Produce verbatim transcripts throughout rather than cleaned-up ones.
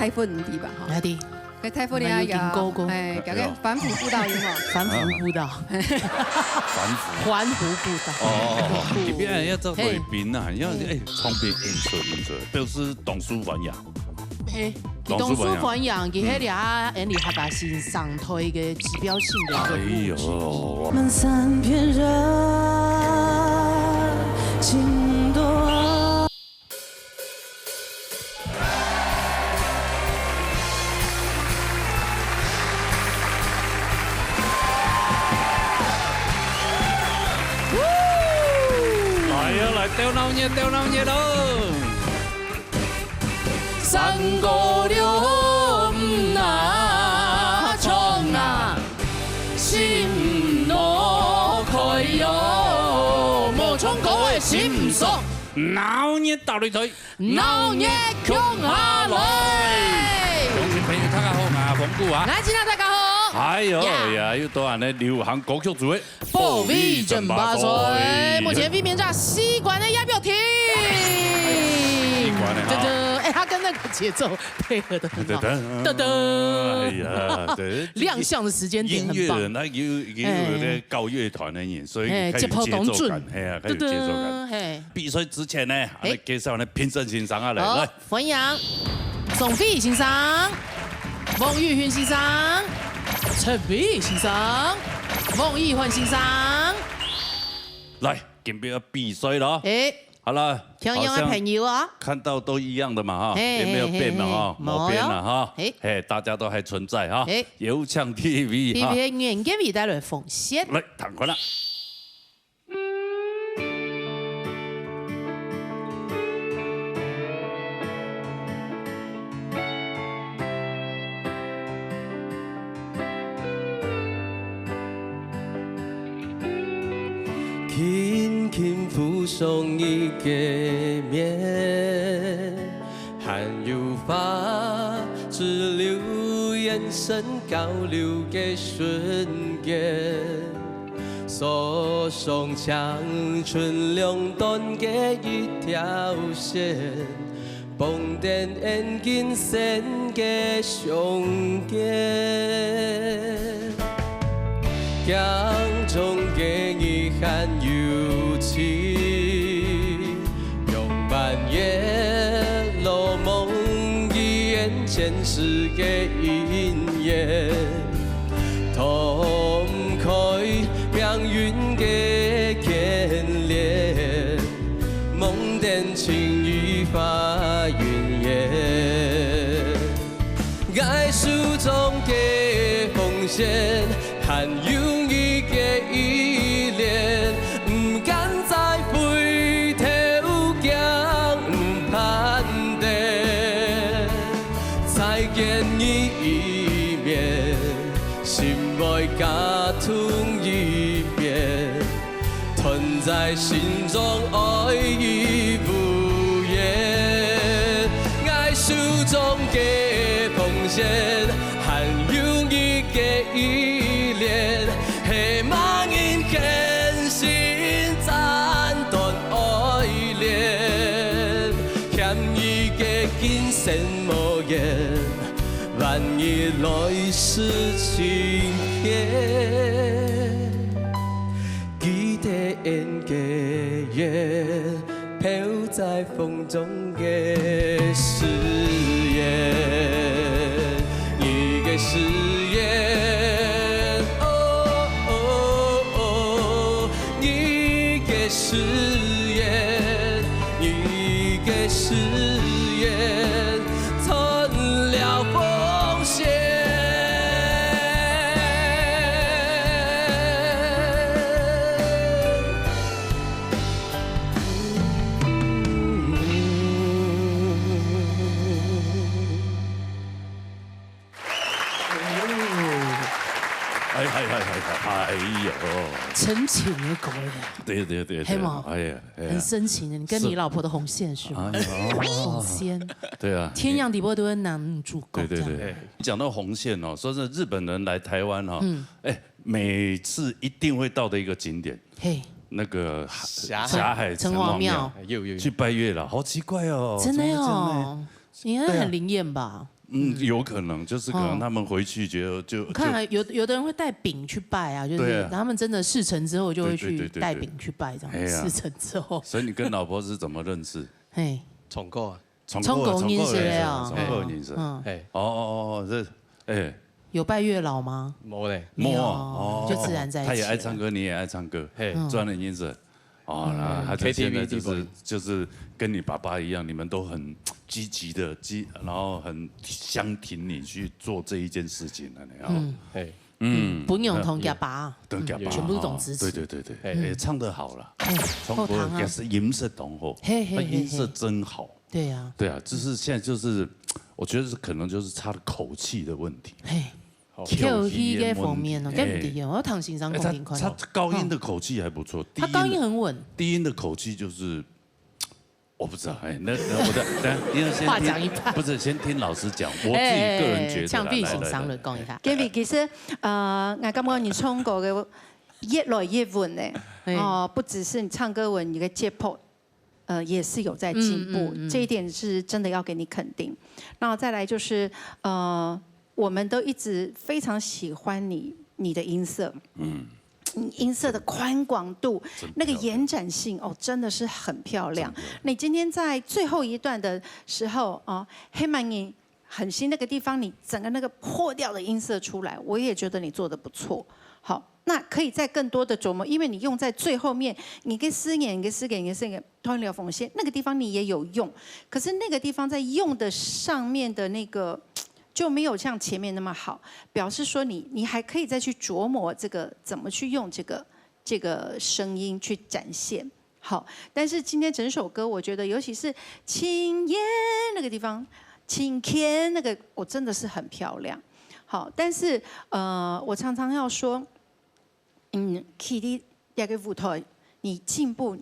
大佛毋知吧，吼。啊，對。該大佛裡啊，有經過過。哎，搞个環湖步道有無？環湖步道。環湖。環湖步道。哦，這邊要做貴賓啊，嘿。因為，哎，唱片印出，印出，表示當受歡迎。嘿，佢當受歡迎，佢係這下𫣆俚客家新生代个指標性个一個人物之一。哎喲。 哎呀，來鬥鬧熱，鬥鬧熱囉！鬧熱打擂台。 鬧熱共下來！鄉親朋友，大家好，𠊎阿峰哥啊。𠊎今仔大家好。哎喲呀。呀，又到恁呢流行歌曲組个保衛戰吧賽。目前衛冕者四關个葉玉婷。四關个哈。噔噔，哎，他跟那個節奏配合得很好。噔噔。噔噔。哎呀，對。亮相的時間點很棒。音樂人他有，有，有那個搞樂團的人，哎。所以他有節奏感，哎，節拍當準。哎呀，他有節奏感。噔噔，嘿。 比賽之前呢，哎。來介紹呢評審先生啊，來，好，來。歡迎鍾飛先生、黃玉勳先生、陳飛先生、黃義煥先生。來，今晡日要比賽了。哎。好了，聽眾个朋友啊。好像看到都一樣的嘛，哈，嘿，也沒有變了哈，嘿，嘿，嘿，沒有變了哈。沒有喲。嘿。嘿，大家都還存在哈。嘿。有請第一位哈。第一位，阮建偉帶來奉獻。來，聽看啦。 輕輕浮上你个面，還有花枝柳葉 眼神交流个瞬間，鎖上青春兩端个一條線，繃等恩緊身个胸間。鏡中个你還有情， 用半夜落夢一眼前世个姻緣，躲毋開命運个牽連，夢等情與花雲煙。𠊎手中个風箏， 還有你个依戀，毋敢再回頭，驚毋盼得再見你一面，心會加痛一遍，吞在心中愛已無言。𠊎手中个風箏， 還有你个依戀，係麼人狠心斬斷愛戀，欠你个今生無緣，還你來世情緣。記得恩个緣， 飄在風中个誓言，你个誓言，哦，哦，哦，你个誓言，你个誓言，成了奉獻。 哎，哎，哎，哎，哎喲。深情个歌呀。對，對，對，對，係無？哎呀，哎呀。很深情的，你跟你老婆的紅線是嗎？是。哎喲。紅線。對啊。天涯底波都有男女主角，對，對，對。這樣。你講到紅線哦，說是日本人來台灣哦，嗯。哎，每次一定會到的一個景點，嘿。那個霞海，霞海城隍廟。城隍廟。哎，有，有，有。去拜月老，好奇怪哦，真的哦。怎麼會這樣呢？應該很靈驗吧？對啊。嗯，有可能就是可能他们回去就就你看啊，有有的人会带饼去拜啊，就是对啊他们真的事成之后就会对对对对对去带饼去拜这样。哎呀事成之后，所以你跟老婆是怎么认识？嘿，唱歌啊，从从狗认识的啊从狗认识，有从狗认识。嗯，哎，哦哦哦，这哎，有拜月老吗？无嘞，没有没有啊，就自然在一起了。他也爱唱歌，你也爱唱歌，嘿，专人音色。哦，那他就 KTV 现在就是地方就是跟你爸爸一样，你们都很积极的积，然后很相挺你去做这一件事情了，你看。嗯，嘿，嗯，不用同家爸，等家爸全部都懂支持。对对对对，哎哎，唱得好了，哎唱好听啊歌也是音色同好，嘿嘿嘿那音色真好。对啊，对啊，就是现在就是，我觉得是可能就是差的口气的问题。嘿，口口气这方面哦，哎这不对哦，我听先生哎，讲听看哦他他。高音的口气还不错，低他高音的很稳，低音的口气就是，我不知道，哎，那那我再等一下，你要先听话讲一半不是先听老师讲，我自己个人觉得啦，哎，呛屁来先生来来，了，讲一下。 Gary，其实呃，我感觉你唱歌个越来越稳呢。哎哦，不只是你唱歌稳，你的节拍，呃，也是有在进步，嗯嗯嗯这一点是真的要给你肯定。然后再来就是呃，我们都一直非常喜欢你你的音色，嗯，你音色的宽广度真，那个漂亮延展性哦，真的是很漂亮。你今天在最后一段的时候哦，黑曼你很新那个地方，你整个那个破掉的音色出来，我也觉得你做的不错。好，那可以再更多的琢磨，因为你用在最后面，你跟思念，你跟思念，你跟思念，同一条缝线，那个地方你也有用，可是那个地方在用的上面的那个就没有像前面那么好，表示说你你还可以再去琢磨这个怎么去用这个这个声音去展现。好，但是今天整首歌，我觉得尤其是青烟那个地方，青天那个，我真的是很漂亮。好，但是呃，我常常要说，嗯，Kitty 这个舞台，你进步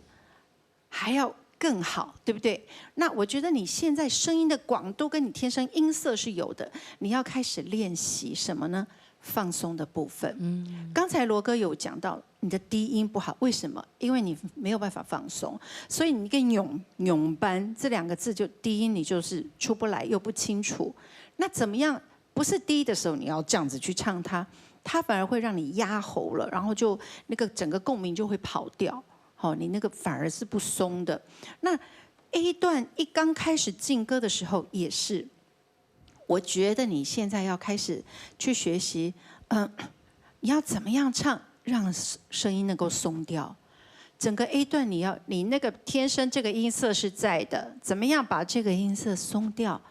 还要更好，对不对？那我觉得你现在声音的广度跟你天生音色是有的，你要开始练习什么呢？放松的部分。嗯，刚才罗哥有讲到你的低音不好，为什么？因为你没有办法放松，所以你跟永永班这两个字就低音你就是出不来又不清楚。那怎么样？不是低的时候你要这样子去唱它，它反而会让你压喉了，然后就那个整个共鸣就会跑掉。好，你那个反而是不松的。那 A 段一刚开始进歌的时候也是，我觉得你现在要开始去学习，嗯，你要怎么样唱，让声音能够松掉。整个 A 段你要，你那个天生这个音色是在的，怎么样把这个音色松掉？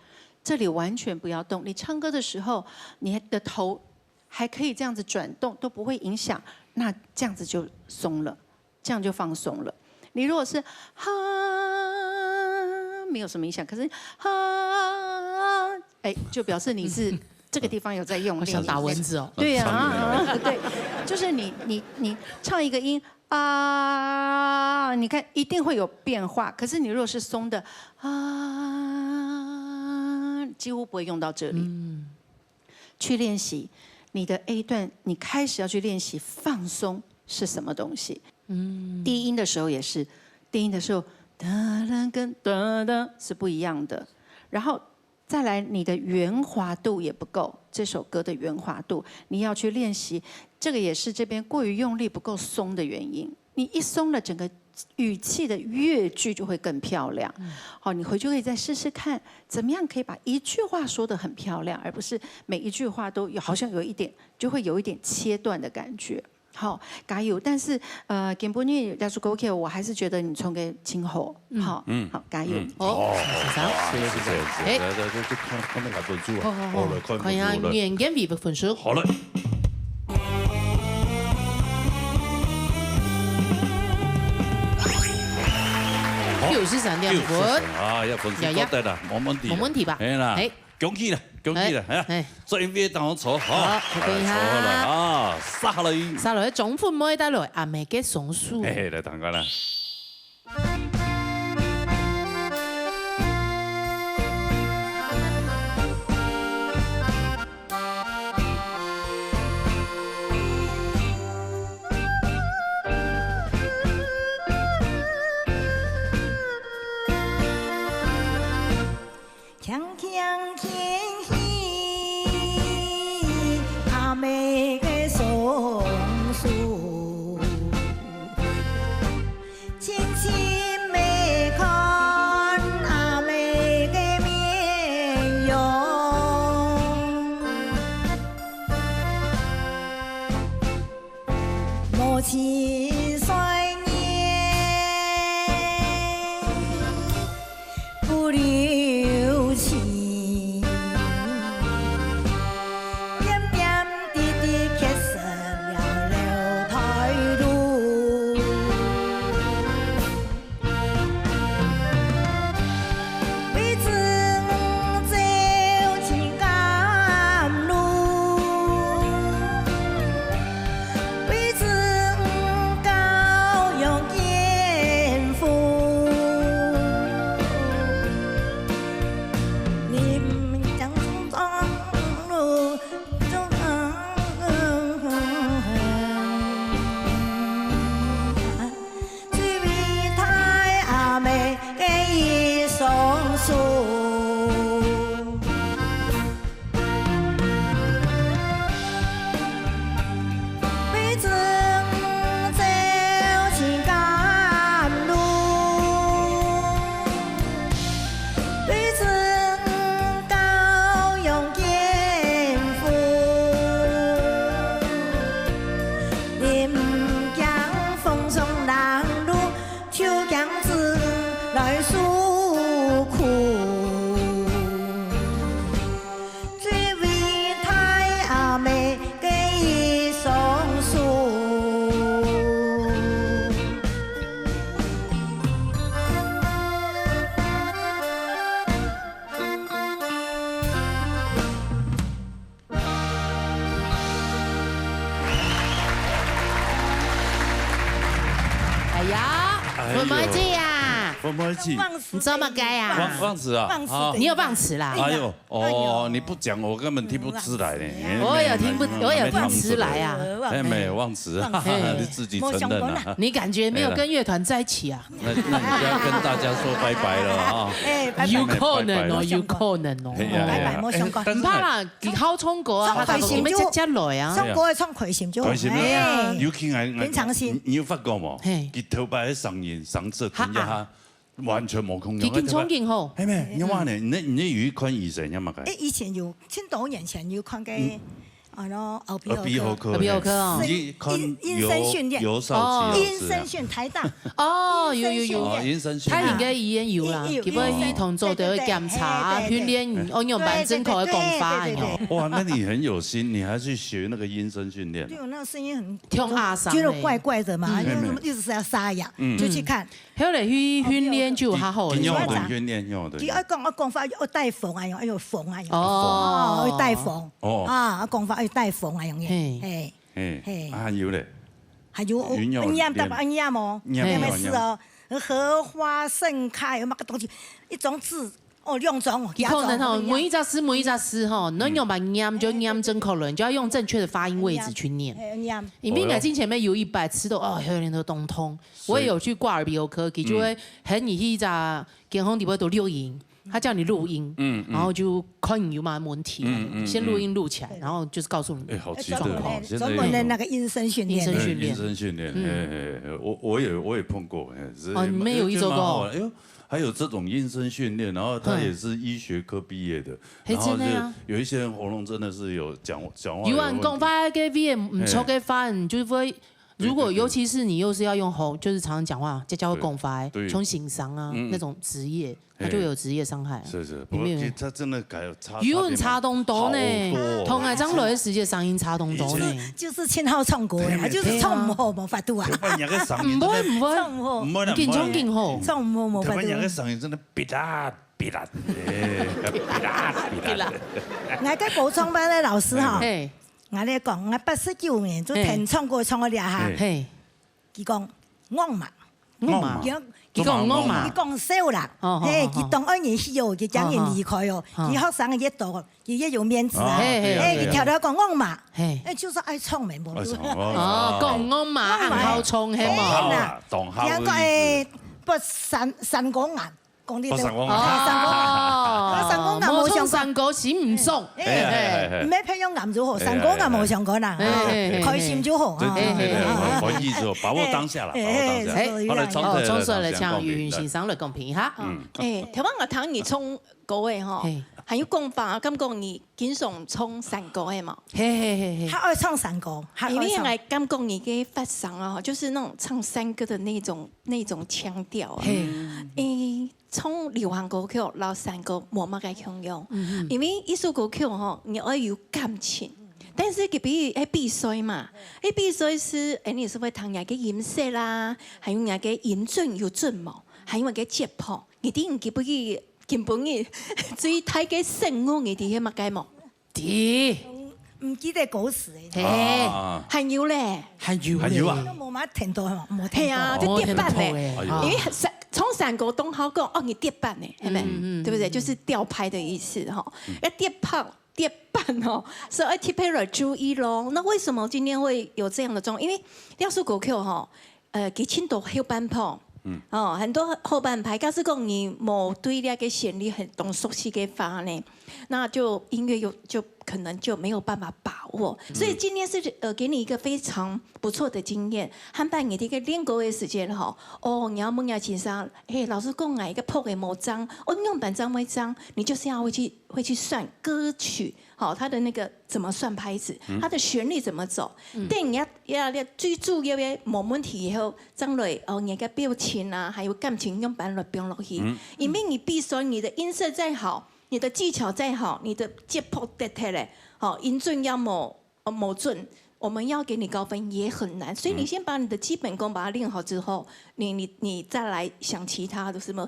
这里完全不要动。你唱歌的时候，你的头还可以这样子转动，都不会影响，那这样子就松了。这样就放松了。你如果是哈，没有什么影响，可是哈，哎，就表示你是这个地方有在用力。我想打蚊子哦。对呀、对，就是你你你唱一个音啊，你看一定会有变化。可是你如果是松的啊，几乎不会用到这里。去练习你的 A 段，你开始要去练习放松是什么东西。嗯，低音的时候也是，低音的时候哒啦跟哒哒是不一样的。然后再来，你的圆滑度也不够，这首歌的圆滑度你要去练习。这个也是这边过于用力不够松的原因。你一松了，整个语气的乐句就会更漂亮。好，你回去可以再试试看，怎么样可以把一句话说得很漂亮，而不是每一句话都有好像有一点就会有一点切断的感觉。好，加油！但是呃，今晡日要是 OK，我还是觉得你唱个真好。好，嗯，好，加油！哦，先生，谢谢谢谢，哎来来来，就看看那个分数啊，好好好来看看一下分数了。眼眼比分数。好了，九十三点分，啊，要分数呀呀高得了，没问题了，没问题吧哎啦哎，恭喜了，恭喜了，哎，哎，这音乐当中好，好恭喜他来，好了啊，杀了一，下来总分妹带来阿妹个松鼠。哎，来，唐哥啦。什麼字啊？什麼字？忘詞。你知道嗎？該啊。忘，忘詞啊？忘詞。哦。你有忘詞啦？哎呦，哦，哎呦。你不講，我根本聽不出來呢。嗯，我有聽不，我有聽出來啊。哎，沒有忘詞啊，忘詞。你自己承認啊。你感覺沒有跟樂團在一起啊？那，那你就要跟大家說拜拜了啊。哎，拜拜。有可能哦，拜拜。有可能哦。哎呀，哎呀。拜拜，無相干。哎，但是呢，毋怕啦，佢好唱歌啊，唱開心就，佢大家都接接來啊。唱歌愛唱開心就好。開心啊。哎。尤其𠊎，𠊎，平常心。你，你有發覺無？嘿。佢頭擺个聲音，上次聽一下，哈啊。完全無共樣。佢緊唱緊好。係咩？你話呢？你，你有去看醫生，你有無？哎，以前有，千多年前有看過，嗯。啊，喏，耳鼻喉科。耳鼻喉科。耳鼻喉科哦。你看音，音聲訓練。尤，尤少奇老師啊。哦。音聲訓，台大。哦，有，有，有。音聲訓練。哦，音聲訓練。他應該醫院有啦，有，有，佢會去同做，對，對，對，檢查啊，嘿，對，對。訓練，哦，用完整口的講法，對，對，對，對，對。哇，那你很有心，你還去學那個音聲訓練啊？對，我那個聲音很，聽啊，覺得怪怪的嘛，嗯。因為什麼一直是要沙啞，嗯。就去看。 後來去訓練就較好了。佢，佢用等訓練，用等。佢愛講，愛講話愛帶風啊，用，愛有風啊，用。哦。哦，愛帶風。哦。啊，講話愛帶風啊，用。嘿。嘿。嘿。嘿。啊，還有咧？還有，有，有，有，念，念，念哦，念，念，念的字哦，念。荷花盛開，有麼个東西？一種字，哦，兩種哦，佢可能吼，幾種，每一隻字，每一隻字吼，你用把念就念正確了，你就要用正確的發音位置去念。嘿，念。因為我之前有一擺試到，哦，喉嚨都凍痛。 我也有去掛耳鼻喉科，佢就會喊你去一隻健康地方都錄音，他叫你錄音，嗯，嗯。然後就看你有沒有問題，嗯，嗯，先錄音錄起來，嗯。然後就是告訴你狀況。哎，好奇特哦，現在有。專門的那個音聲訓練。音聲訓練。哎，音聲訓練，嗯。哎，哎，哎，我，我也，我也碰過，哎，是，哦，你們有一周過？哎，蠻好玩。哎呦，還有這種音聲訓練，然後他也是醫學科畢業的，嗯。然後就有一些人喉嚨真的是有講，嘿，真的啊。講話有問題。有人講話該位毋著个話，哎。你就會 如果尤其是你又是要用喉，就是常常講話，就叫我講話，對，對。像先生啊，嗯。那種職業，他就有職業傷害啊。是，是，你沒有。不過其實他真的改，差，有很差東東呢，差別蠻，好多哦。同𠊎正來个時節聲音差東東呢。就是，就是盡好唱歌的嘛，對，就是唱毋好，對啊。無法度啊。頭擺人个聲音真的，毋會，毋會，唱毋好。毋會啦，緊唱緊好。唱毋好，無法度。頭擺人个聲音真的嗶啦嗶啦，哎，嗶啦嗶啦。嗶啦。𠊎个補充班个老師哈，嘿。 𠊎來講，𠊎八十九年就聽唱歌唱到這下。嘿。嘿。佢講，戇嫲。戇嫲。佢講，佢講戇嫲。佢講笑啦。哦，哦，嘿，哦，哦。佢當愛人惜哦，佢驚人離開哦。哦，哦。佢學生个越多，佢越有面子啊。哦，嘿，嘿，嘿，嘿，佢跳到講戇嫲。嘿。哎，就是愛唱咩，無路。愛唱，哦。哦，講戇嫲，戇嫲。恁好唱，係無？當好啦，當好个意思。佢講，哎，不，三，三公眼。 講你都，哦，三公，哦，三公啊，無相干。無唱山歌心毋爽。哎，哎，哎，哎。毋係培養感就好，三公啊，無相干啦，哎，哎，哎，哎。開心就好，對，對，對，對，啊。我，我意思說，把握當下啦，把握當下。哎，哎，哎，好，來，是這樣。哦，唱出來，來，請雲先生來公平一下。嗯。哎，頭先𠊎聽你唱歌个吼，嘿。還有講法，感覺你經常唱山歌个嘛？嘿，嘿，嘿，嘿。佢愛唱山歌，佢愛唱。因為𠊎感覺你个發聲啊，就是那種唱山歌的那種，那種腔調啊。嘿。哎， 唱流行歌曲摎山歌無麼个共樣。嗯哼。因為一首歌曲吼，你愛有感情，但是佢比，係比賽嘛，係比賽係，哎，你係會聽人个音色啦，還有人个音準有準無，還有人个節拍，你知佢不，佢本人最大个勝負，你知係麼个無？ 知。毋記得歌詞个。嘿。啊。還有咧。還有咧。還有啊。都無麼聽到，無聽到。係啊，就跌板咧。無聽到欸。哎喲。因為山，唱山歌當好講，哦，你跌板咧，係無？嗯，嗯，對不對？嗯。就是吊拍的意思吼。嗯。要跌拍，跌板哦，所以要特別來注意咯。那為什麼今天會有這樣的狀況？因為這首歌曲吼， 呃，佢盡多後半拍。嗯。哦，很多後半拍，假使講你無對這個旋律很，當熟悉个話呢，那就音樂又，就可能就沒有辦法把握。嗯。所以今天是，呃，給你一個非常不錯的經驗。下擺你這個練歌的時間吼，哦，你要問下先生，嘿，老師講啊，一個拍个無正，哦，仰般正會正，你就是要會去，會去算歌曲 好，它的那個怎麼算拍子，嗯。它的旋律怎麼走，嗯。等你要，要，要最主要个無問題以後，正來，哦，你个表情啊，還有感情樣般來放落去。嗯。因為你比賽，你的音色再好，你的技巧再好，你的節拍跌忒咧，好，音準要無，呃，無準，我們要給你高分也很難。所以你先把你的基本功把它練好之後，嗯。你，你，你再來想其他的什麼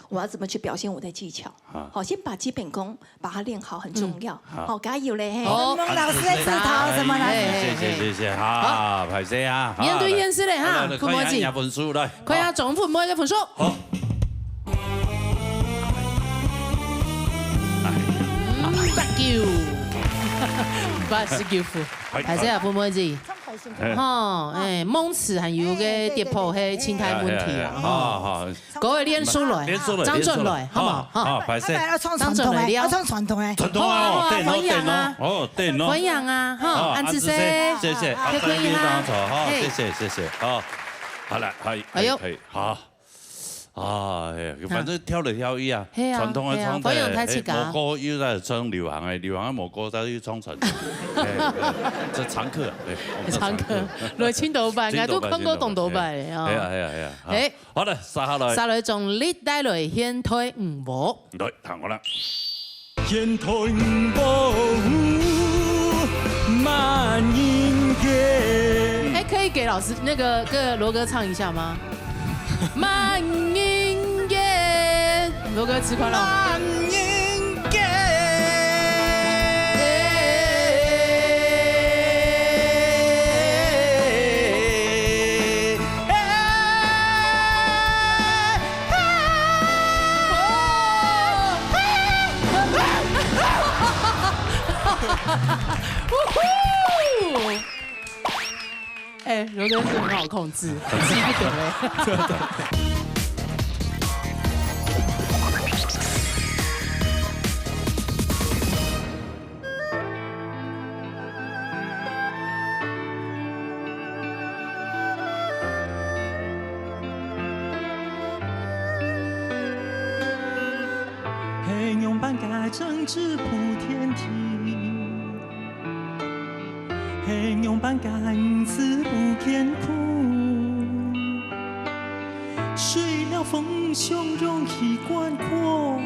我要怎么去表现我的技巧？啊。好，先把基本功把它练好，很重要。嗯。好。好，加油嘞，嘿。好。孟老师的指导，什么老师？哎，谢谢，谢谢，好，好。歹势啊，好，面对现实嘞，哈，来，来，看一下分数，来。看一下总分，每个分数。好。嗯，八九，八十九分。哎，歹势啊，分妹子。哎。吼，哎，孟池还有个跌破，嘿，青苔问题啊，哎，哎，哎，吼。好，好。 各位練出來，練出來，張俊來，練出來。好無？好，好，歹勢。哎，要唱傳統的，張俊來了。要唱傳統的。傳統啊，好啊，哦，對哦，歡迎啊。對哦，哦，對哦。歡迎啊，吼，哦，恁仔細，恁仔細，謝謝，啊，這邊當中，好，嘿。謝謝，謝謝，好，好了，可以，哎喲。可以，可以，好。啊，哎呀，反正跳來跳去啊，嘿啊，傳統的唱的，嘿啊，歡迎大家。哎，無歌又在唱流行的，流行的無歌再去唱傳統的，哎，哎，這常客啊，哎，我們的常客。常客。來，青島版，應該都看過當多擺了啊。青島版，青島版，哎，哎呀，哎呀，哎呀，好。哎。 好了，續下來。續下來從你帶來現代舞步。來，聽好了。現代舞步慢人間。哎，可以給老師，那個，給羅哥唱一下嗎？慢人間，羅哥，此款囉。慢人間。 哎，罗根是很好控制，急不得了。係仰般个政治普天庭？ 係仰般个日子普艱苦？隨了風洶湧去觀光，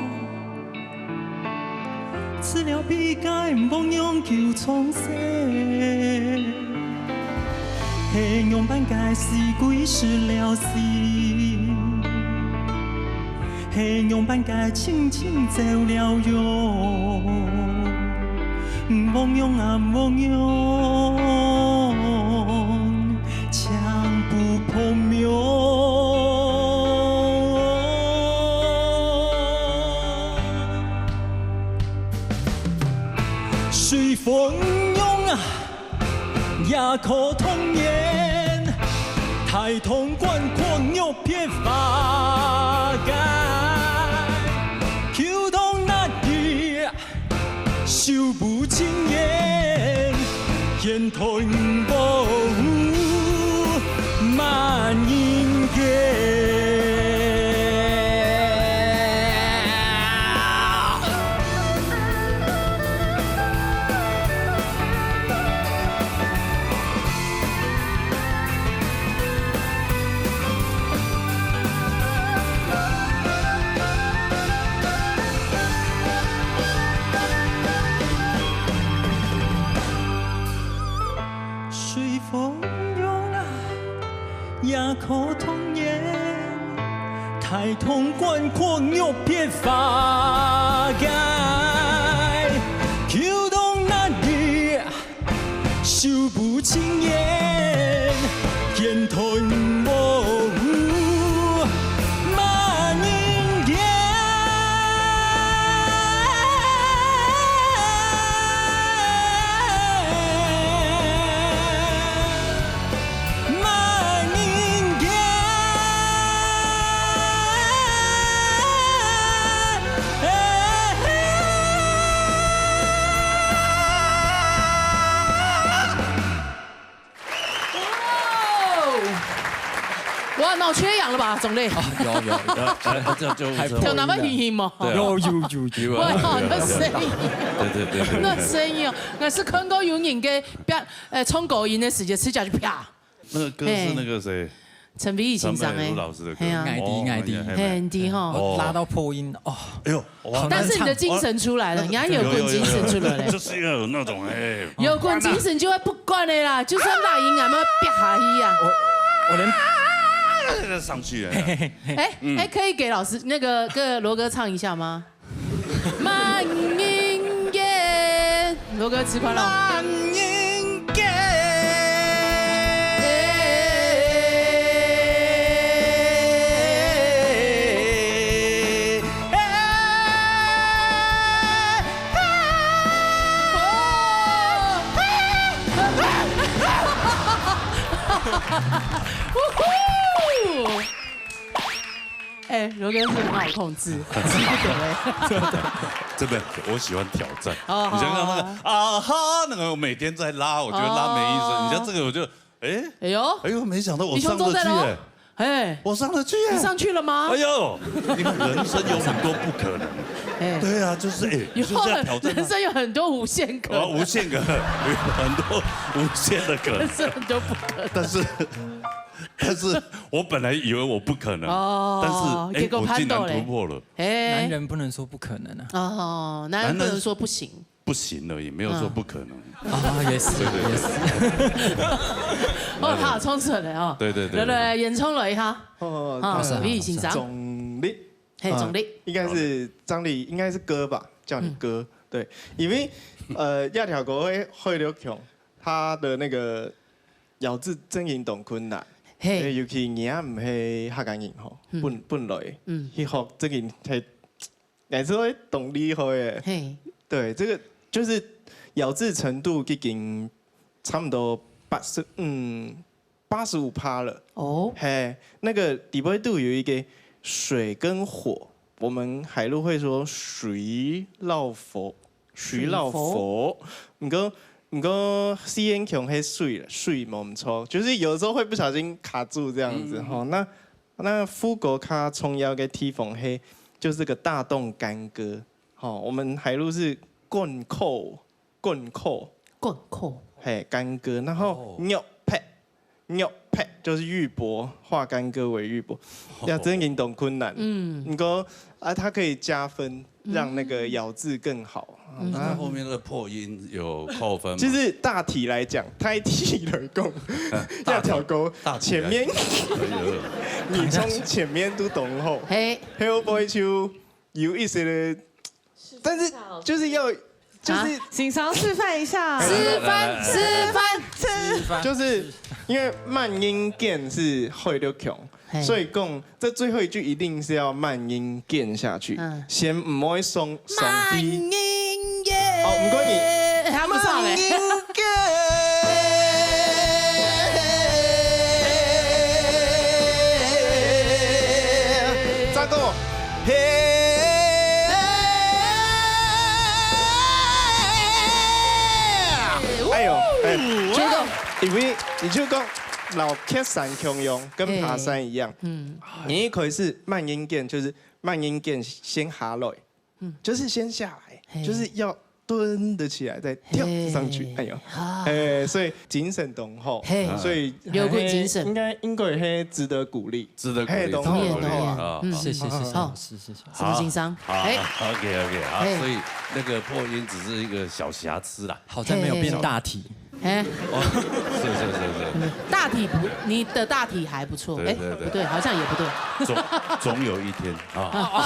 自了悲哀，毋遑仰救蒼生。係仰般个死鬼失了心？ 係仰般个親情走了樣？毋遑仰啊，毋遑仰，牆不破面。隨風湧啊！ 夜哭童年，大同觀光玉片花開。秋冬哪日，手不盡煙，煙台無慢人間。 隨風湧啊，夜哭童年，大同觀光玉片花開。秋冬哪日，手不盡煙，煙台無慢人間。 慢人間。哇哦！哇，腦缺氧了吧，總理？啊，有，有，有，哎，這樣就不錯。跳那麼輕輕嘛。對啊。有，有，有，有。哇，那聲音。對，對，對，對。那聲音哦，那係看過有人个表，呃，唱高音个時節，直接就啪。 那個歌是那個誰？嘿。陳飛宇先生的。陳飛宇老師的歌。嘿啊。哦，𠊎知，𠊎知。那個，嘿，嘿，你知吼。哦。拉到破音，哦。哎喲，哇，但是你的精神出來了，哇，你還有滾精神出來了。有，有，有，有，就是要有那種，哎，有滾精神就會不管的啦，就算拉音啊，要飆下去啊。我，我連上去了。哎，哎，可以给老师，那个，跟罗哥唱一下吗？慢音乐，罗哥吃快乐。慢音乐。哎，罗哥是很好控制，记不得哎。真的，我喜欢挑战。哦你想想那个好啊哈，那个我每天在拉，我觉得拉没意思。哦你像这个，我就哎哎呦，哎呦，没想到我你胸上得去哎中在了哦，，哎，我上得去哎，你上去了吗？哎呦，你看人生有很多不可能。哎，对啊，就是哎，以后就是要挑战它人生有很多无限可啊，能，无限个，有很多无限的可能人。生很多不可能。但是，但是我本来以为我不可能，哦但是哎，结果我竟然潘豆嘞突破了，哎男，人不能说不可能啊。哦，男人不能说不行。不行而已，没有说不可能。啊，也是，也是。哦，好，冲出来哦。对对对对来来来，演唱了一下。哦，啊那，李欣赏。总力，嘿，啊总力。应该是张力，应该是哥吧，叫你哥。对，因为呃，亚条狗会会流穷，他的那个咬字真音懂困难，嘿，尤其你也毋係客家人吼，本本來，嗯去學真音係，也是會懂厉害耶。嘿，对，这个就是咬字程度已经差不多八十，嗯，八十五趴了。哦，嘿，那个底背肚有一个水跟火，我们海陆会说水老佛，水老佛。毋过毋过四縣腔係水了，水没错，就是有时候会不小心卡住这样子哈、那那副歌卡重要的地方嘿，就是个大动干戈。好，我们海陆是棍扣，棍扣，棍扣，嘿，干戈。然后肉拍，肉拍就是玉帛，化干戈为玉帛，要真音懂困难。嗯，你说啊，它可以加分，让那个咬字更好。那后面的破音有扣分吗？其实大体来讲，大体来讲，大亚条狗大体来前面哎呦你从前面都懂后，嘿，后背就有一些的，但是就是要就是啊请常示范一下。示范示范，就是因为慢音键是会流穷，嘿所以讲这最后一句一定是要慢音键下去，嗯先唔好松松慢低。音乐。好，毋过你哎，他不唱嘞。音乐。再过，嘿。哎呦，哎，就讲，因为你就讲，老客山共样，跟爬山一样，嗯，你一开始慢音键就是慢音键先下来，就是先下来，嘿就是要蹲得起来再跳上去。嘿哎呦，啊哎，所以精神懂吼，嘿所以有个精神应该应该也值得鼓励，值得鼓励，嘿懂懂值得鼓励懂啊。嗯是是是是好是是是。什么情商？好哎，，OK OK，好，嘿所以那个破音只是一个小瑕疵啦。好在没有变大题。哎，是是是是，大体不，你的大体还不错。哎，对对对不对，好像也不对。总总有一天啊。好好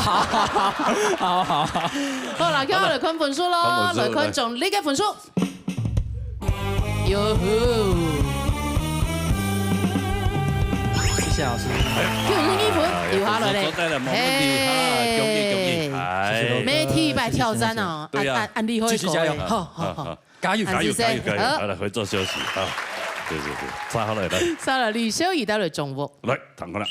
好好，好了，看我来看分数喽，看分数来看总力的分数。哟吼，谢谢老师。九十二分，有下落嘞。做得了，没问题哈，恭喜恭喜，哎，每天一百挑战哦，对呀按按按力会继续加油好，好好好。加油！加油加油加油，好好，来回做休息啊，对对对，再好来来再来，李小怡带来中国。来，躺过来。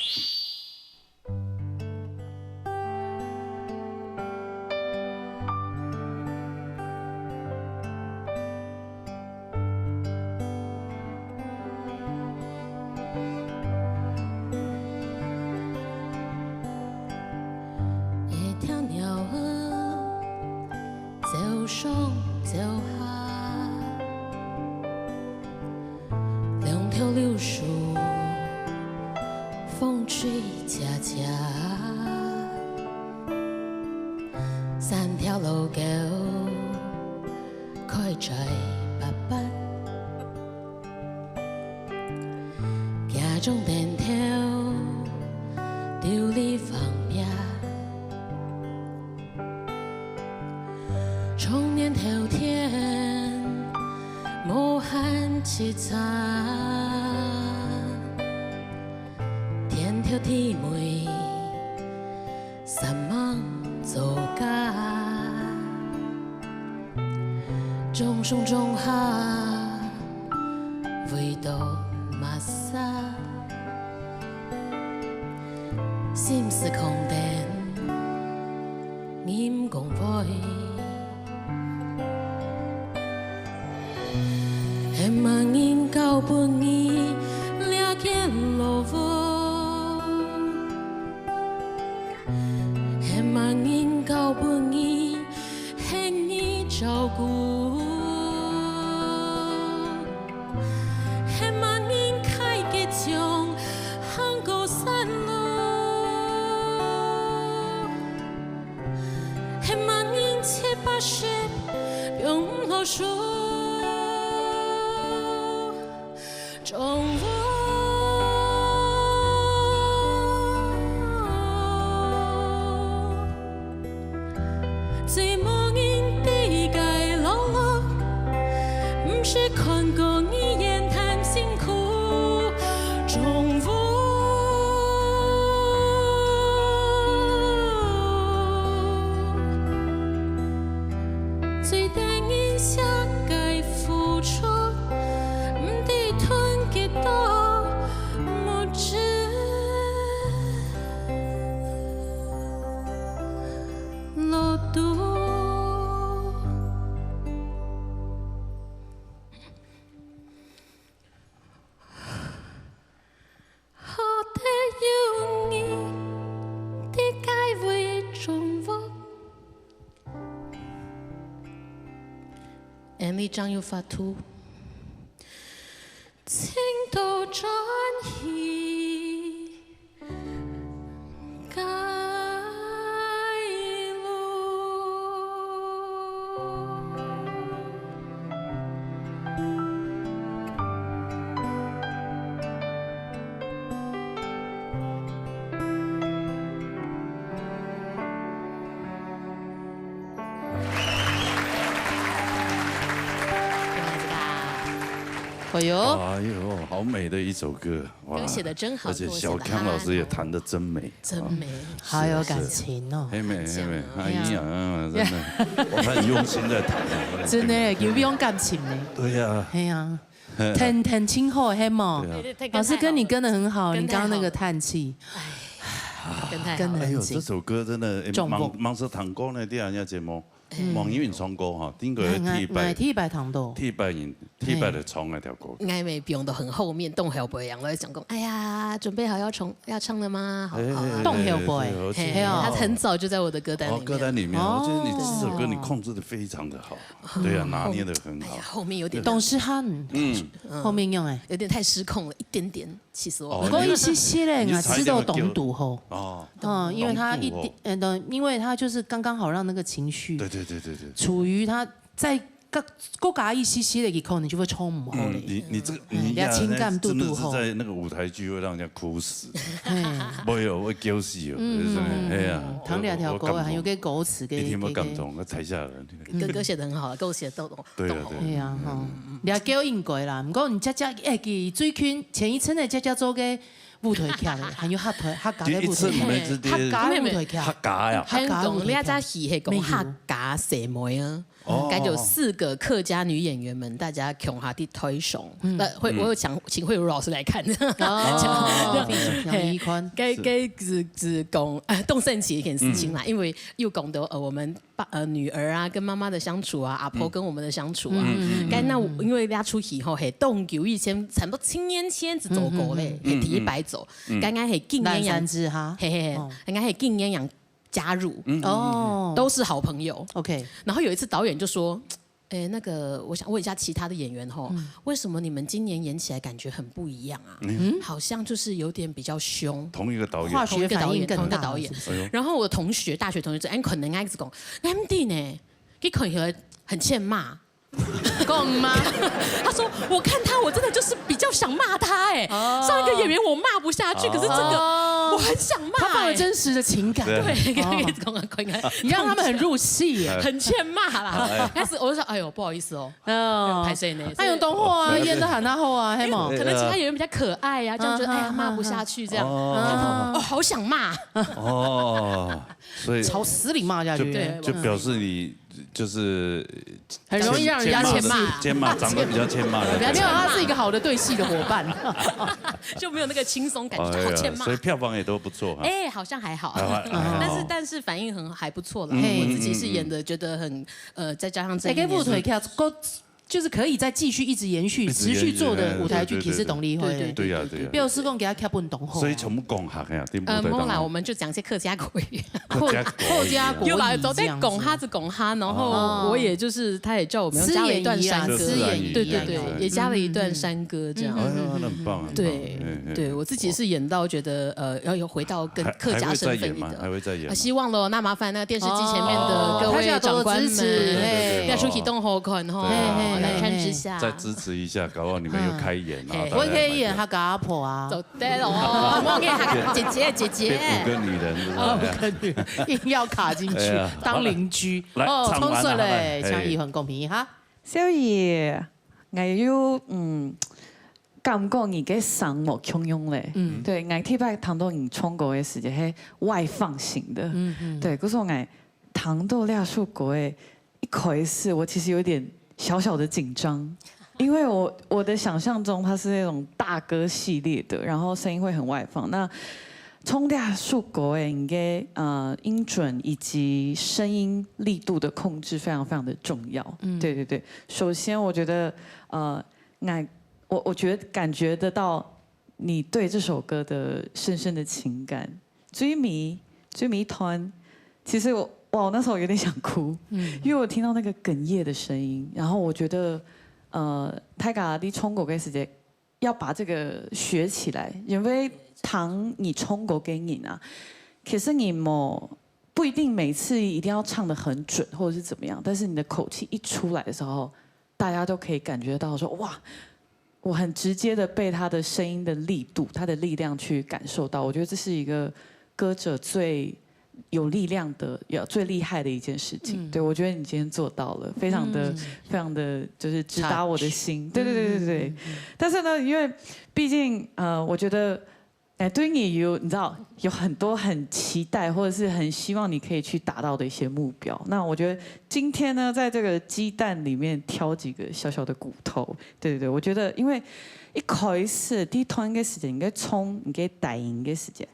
一条鸟儿走上走下，两条柳树风吹恰恰，三条老狗开在八八。 家中灯头從年頭天無閒洎杈，田頭地尾煞猛做家，種樹種下為著麼儕？心事空等人講話。 係麼人教分你這个路無？係麼人教分你，係你照顧？係麼人開个窗，行過山路？ 係麼人七八十放毋落手？種屋，最無人知个勞碌，毋識看過你言談辛苦。 種屋，最得人惜个付出，毋知吞幾多目汁落肚。 好得有你，在該位種屋。恁呢正有法度，尋到轉去个路。 哎呦，哎呦，好美的一首歌，哇！歌寫得真好，而且小康老師也彈得真美，真美。啊。好有感情哦。是，是。黑妹，黑妹，很强哦。哎呀，真的，我很用心在弹啊，我很真的，有用感情呢。对呀。哎呀。 天天真好，係無？对啊。对，对，对，老师跟你跟得很好，跟太好了。你刚刚那个叹气，跟太好了。跟得很紧。哎呦，这首歌真的，哎，重复。网，网上弹过呢，第二家节目，嗯。网易云唱歌哈，顶个哎，第一排，哎，第一排弹到。第一排人，第一排的唱那条歌。哎。我们放到很后面，当后背样，我就想讲，哎呀，准备好要唱，要唱了吗？好，哎，好啊。哎，当后背，哎，哎，哎，嘿，哦。他很早就在我的歌单里面。哦，歌单里面，我觉得你这首歌你控制得非常的好。哦。 对啊，拿捏得很好。哎呀，后面有点当时汉，嗯。后面用哎。有点太失控了，一点点，气死我了。哦，不过一些些嘞，你是，你是踩一点个我知道懂堵吼。哦。嗯，因为他一点，懂堵吼。呃，因为他就是刚刚好让那个情绪，对，对，对，对，对。处于他在各，各加一些些的以后，你就会冲唔好嘞。嗯，你，你这个，嗯，你呀，你要情感度堵吼。那真的是在那个舞台剧会让人家哭死。嘿。没有，会叫死哦，嗯，就是，嗯，哎呀，嗯，唐两条歌啊，我，我感动。还有个歌词给，一定要感动，给，给。要台下人。 歌，歌写得很好，歌写得都，都好。对啊，对啊。哎呀，吼，嗯，嗯。了解应该啦，毋过你姐姐，哎，佢最近前一阵仔姐姐做个舞台劇咧，还有客台，客家个舞台劇，第一次没知道。客家个舞台劇。客家呀。客家个舞台劇。香港呢，一只戏系讲客家細妹啊。哦。该就四个客家女演员们，大家共下去推崇。嗯。那慧，嗯。我有请，请慧茹老师来看。哦，嘿，非常，非常一款。该，是。该是，是讲，呃，当神奇一件事情啦，嗯。因为又讲到，呃，我们 爸，呃，女儿啊，跟妈妈的相处啊，阿婆跟我们的相处啊。嗯，嗯，嗯。该那我，嗯。因为大家出去吼，嘿，当久以前，差不多七年前就做过嘞，嗯，嗯，嗯。嘿，第一摆做。嗯。刚刚嘿，今年养，南山之哈。嘿，嘿，嘿，哦。刚刚嘿，今年养加入。嗯，嗯，嗯，嗯。哦。都是好朋友。OK。然后有一次导演就说：“哎，那个，我想问一下其他的演员吼，嗯。为什么你们今年演起来感觉很不一样啊？嗯。好像就是有点比较凶。”同一个导演。化学反应更大，同一个导演，同一个导演。是不是？哎呦。然后我同学，大学同学说：“哎，可能爱讲，哎，毋对呢，佢看起来很欠骂。”讲吗？他说我看他，我真的就是比较想骂他哎、哦上一个演员我骂不下去，可是这个、哦我很想骂、他放了哎真实的情感。对对，可以讲啊，可以。你让他们很入戏耶。很欠骂啦。开始我就说，哎呦，不好意思哦，嗯拍谁呢？他用东货啊，演的很大后啊，黑毛可。能其他演员比较可爱呀、这样觉得嗯哎呀骂不下去这样。哦哦，好想骂。哦，所以朝死里骂下去。对就表示你就是很容易让人家欠骂欠骂的，欠骂长得比较欠骂的。没有，他是一个好的对戏的伙伴。就没有那个轻松感觉，哎呀好欠骂所以。票房也都不错哈。哎、好像还好，还好还好但是但是反应很还不错啦。嘿我自己是演的觉得很呃，再加上这哎，一年跟舞台跳，够就是可以再继续一直延续、一直延续持续做的舞台剧，其实董丽慧。对对呀对呀。表示讲给他跳不懂后。所以全部讲客呀，对不呃，对？没啦，我们就讲一些客家国语。客家国语啊客家国语有啦，走在讲客子讲客，然后我也就是他也叫我们要加了一段山歌，自言语啊自言语啊对对对，也加了一段山歌这样。哎呀，那很棒，很棒对嗯嗯对，我自己是演到觉得呃，要有回到跟还客家身份一还会再演吗？还点。会再演啊，？希望咯，那麻烦那个电视机前面的哦各位大家多多长官们，支持嘿要出去动后看吼，对对对来看之下。再支持一下，搞不好你们又开演，然后嘿大家我可以演他个阿婆啊。走对了哦，我给他姐姐姐姐。变五个女人，是不是？哦，跟女硬要卡进去哎呀当邻居。来哦，唱完了冲水嘞，嘿抢一份公平哈。小姨，𠊎有嗯感覺你个聲無共樣咧。嗯，對，𠊎特別聽到你唱歌个時節，係外放型的。嗯嗯，對，可是𠊎聽到這首歌个一開始，我其實有點小小的緊張，因為我我的想象中它是那種大歌系列的，然後聲音會很外放。那唱這首歌个，你个呃音準以及聲音力度的控制非常非常的重要。嗯，對對對。首先，我覺得呃，那我我覺得感覺得到你對這首歌的深深的情感。最尾最尾一段，其實我哇，我那時候有點想哭，嗯，因為我聽到那個哽咽的聲音，然後我覺得呃，大家在唱歌个時節要把這個學起來，因為聽你唱歌个人啊，其實你無不一定每次一定要唱得很準或者是怎麼樣，但是你的口氣一出來的時候，大家都可以感覺到說哇，我很直接的被他的聲音的力度、他的力量去感受到。我覺得這是一個歌者最有力量的、也最厲害的一件事情。對，我覺得你今天做到了，非常的、非常的就是直達我的心。對對對對對。但是呢，因為畢竟呃，我覺得。哎，對你有，你知道，有很多很期待，或者是很希望你可以去達到的一些目標。那我覺得今天呢，在這個雞蛋裡面挑幾個小小的骨頭，對對對，我覺得因為一開始第一段个時間，你在衝，你在打贏个時間，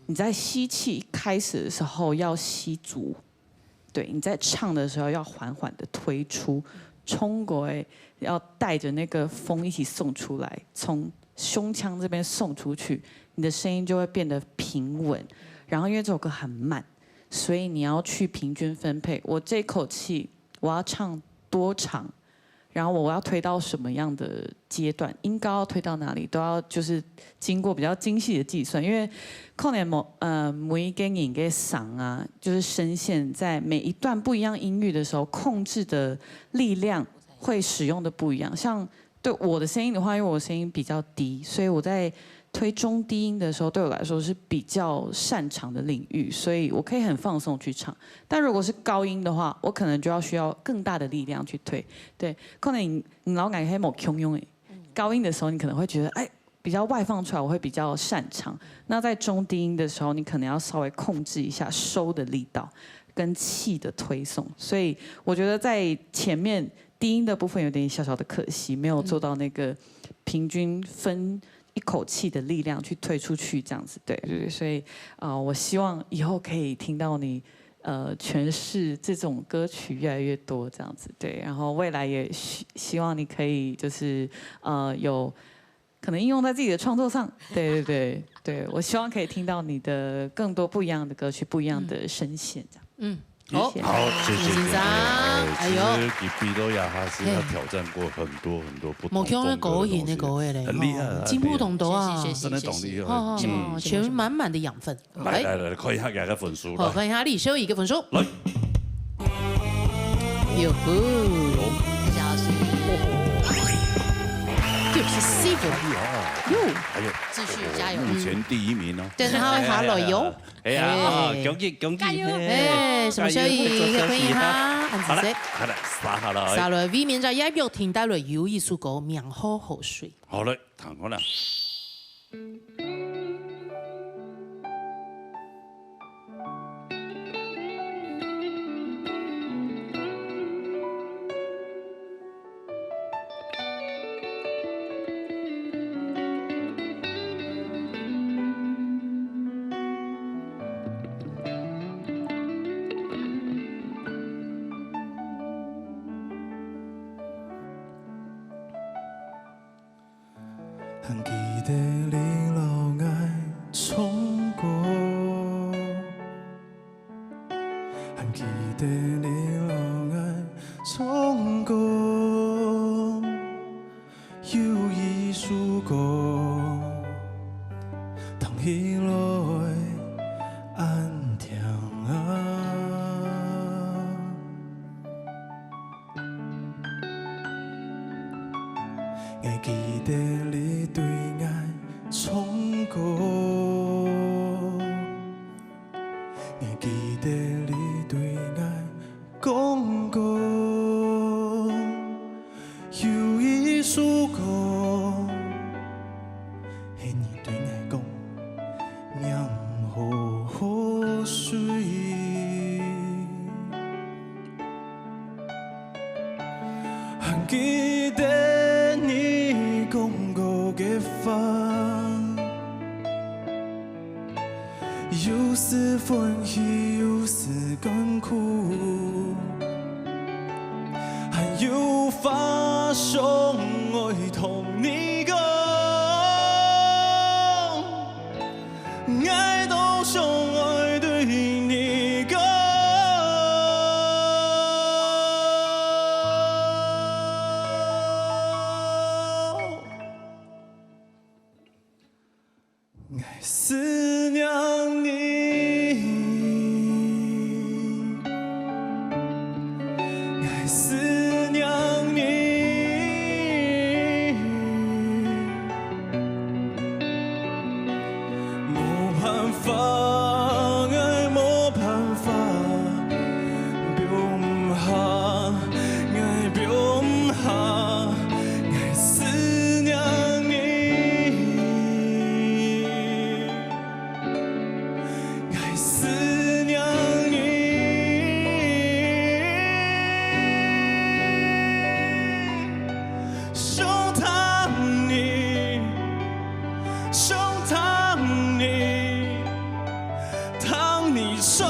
你在吸氣一開始的時候要吸足，對，你在唱的時候要緩緩的推出，衝過來要帶著那個風一起送出來，從胸腔這邊送出去，你的聲音就會變得平穩。然後因為這首歌很慢，所以你要去平均分配，我這口氣我要唱多長，然後我要推到什麼樣的階段，音高要推到哪裡，都要就是經過比較精細的計算，因為可能某呃每一個人个聲啊，就是聲線在每一段不一樣音域的時候，控制的力量會使用的不一樣。像對我的聲音的話，因為我的聲音比較低，所以我在推中低音的時候，對我來說是比較擅長的領域，所以我可以很放鬆去唱。但如果是高音的話，我可能就要需要更大的力量去推。對，可能你你老感覺無共樣誒，高音的時候你可能會覺得，哎，比較外放出來，我會比較擅長。那在中低音的時候，你可能要稍微控制一下收的力道跟氣的推送。所以我覺得在前面低音的部分有點小小的可惜，沒有做到那個平均分一口氣的力量去推出去這樣子。對對對，所以啊、呃我希望以後可以聽到你。呃，詮釋這種歌曲越來越多，這樣子對，然後未來也希希望你可以就是呃有可能應用在自己的創作上，對對對對，我希望可以聽到你的更多不一樣的歌曲，不一樣的聲線，這樣。嗯，好，好，謝謝先生謝謝。哎呦其實佢畢到也還是要挑戰過很多很多不同無共樣个風格的東西歌型的歌个咧，很厲害，吼進步當多啊。真的懂你。哦，嗯，全滿滿的養分。來來來，看一下佢个分數好，啦。看一下李修一个分數。來，有呼，大家好，我是九十四分。哟，哎呦，继续加油。哦，目前第一名哦。等下会下来哟。哎呀，啊，哎。恭喜，恭喜，加油。嘿，哎，什么消息？加油，恭喜哈。好了，好了，撒好了。撒了，为明仔也要听到了，有一首歌，名叫《河水》。好了，听好了。 还记得你摎𠊎唱歌，还记得你摎𠊎唱歌。有一首歌，聽起來恁聽啊。 𠊎記得你對𠊎唱歌，𠊎記得你對𠊎講過，有一首歌，係你對𠊎講，名叫《河水》。 還記得你講過个話，有時歡喜，有時艱苦，還有話想愛同你講。 𠊎都想愛對你講。𠊎思念你。 𠊎思念你，無辦法，𠊎無辦法，放毋下，𠊎放毋下，𠊎思念你。 𠊎思念你，想聽你，想聽你，聽你唱。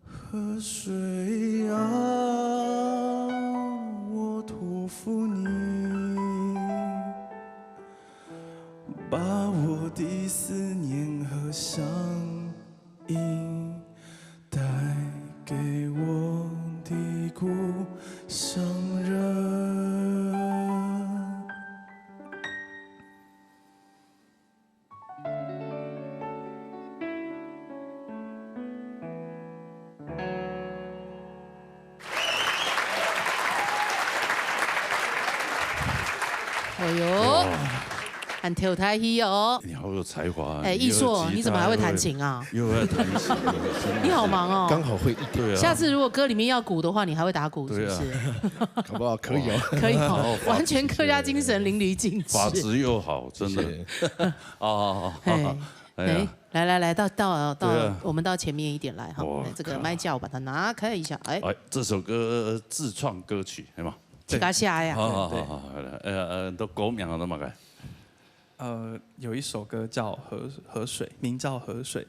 河水啊，我托付你，把我的思念和鄉音帶給我的故鄉人。 哎呦，哇。很投大气哦。你好有才华啊！哎，你又有吉他，易硕，你怎么还会弹琴啊？又会，又会弹琴，真的是。你好忙哦。刚好会一点。对啊。下次如果歌里面要鼓的话，你还会打鼓，是不是？对啊。搞不好可以哦。可以哦，哦，完全客家精神淋漓尽致。发质又好，真的。谢谢。哦，嘿，哎呀。哎，来来来，到到到，对啊。我们到前面一点来哈，哇，来，这个麦架我把它拿开一下，哎。哎，这首歌自创歌曲，对吗？自家写的呀。好好好好，来，呃呃，都歌名都嘛个。呃，有一首歌叫河河水，名叫河水。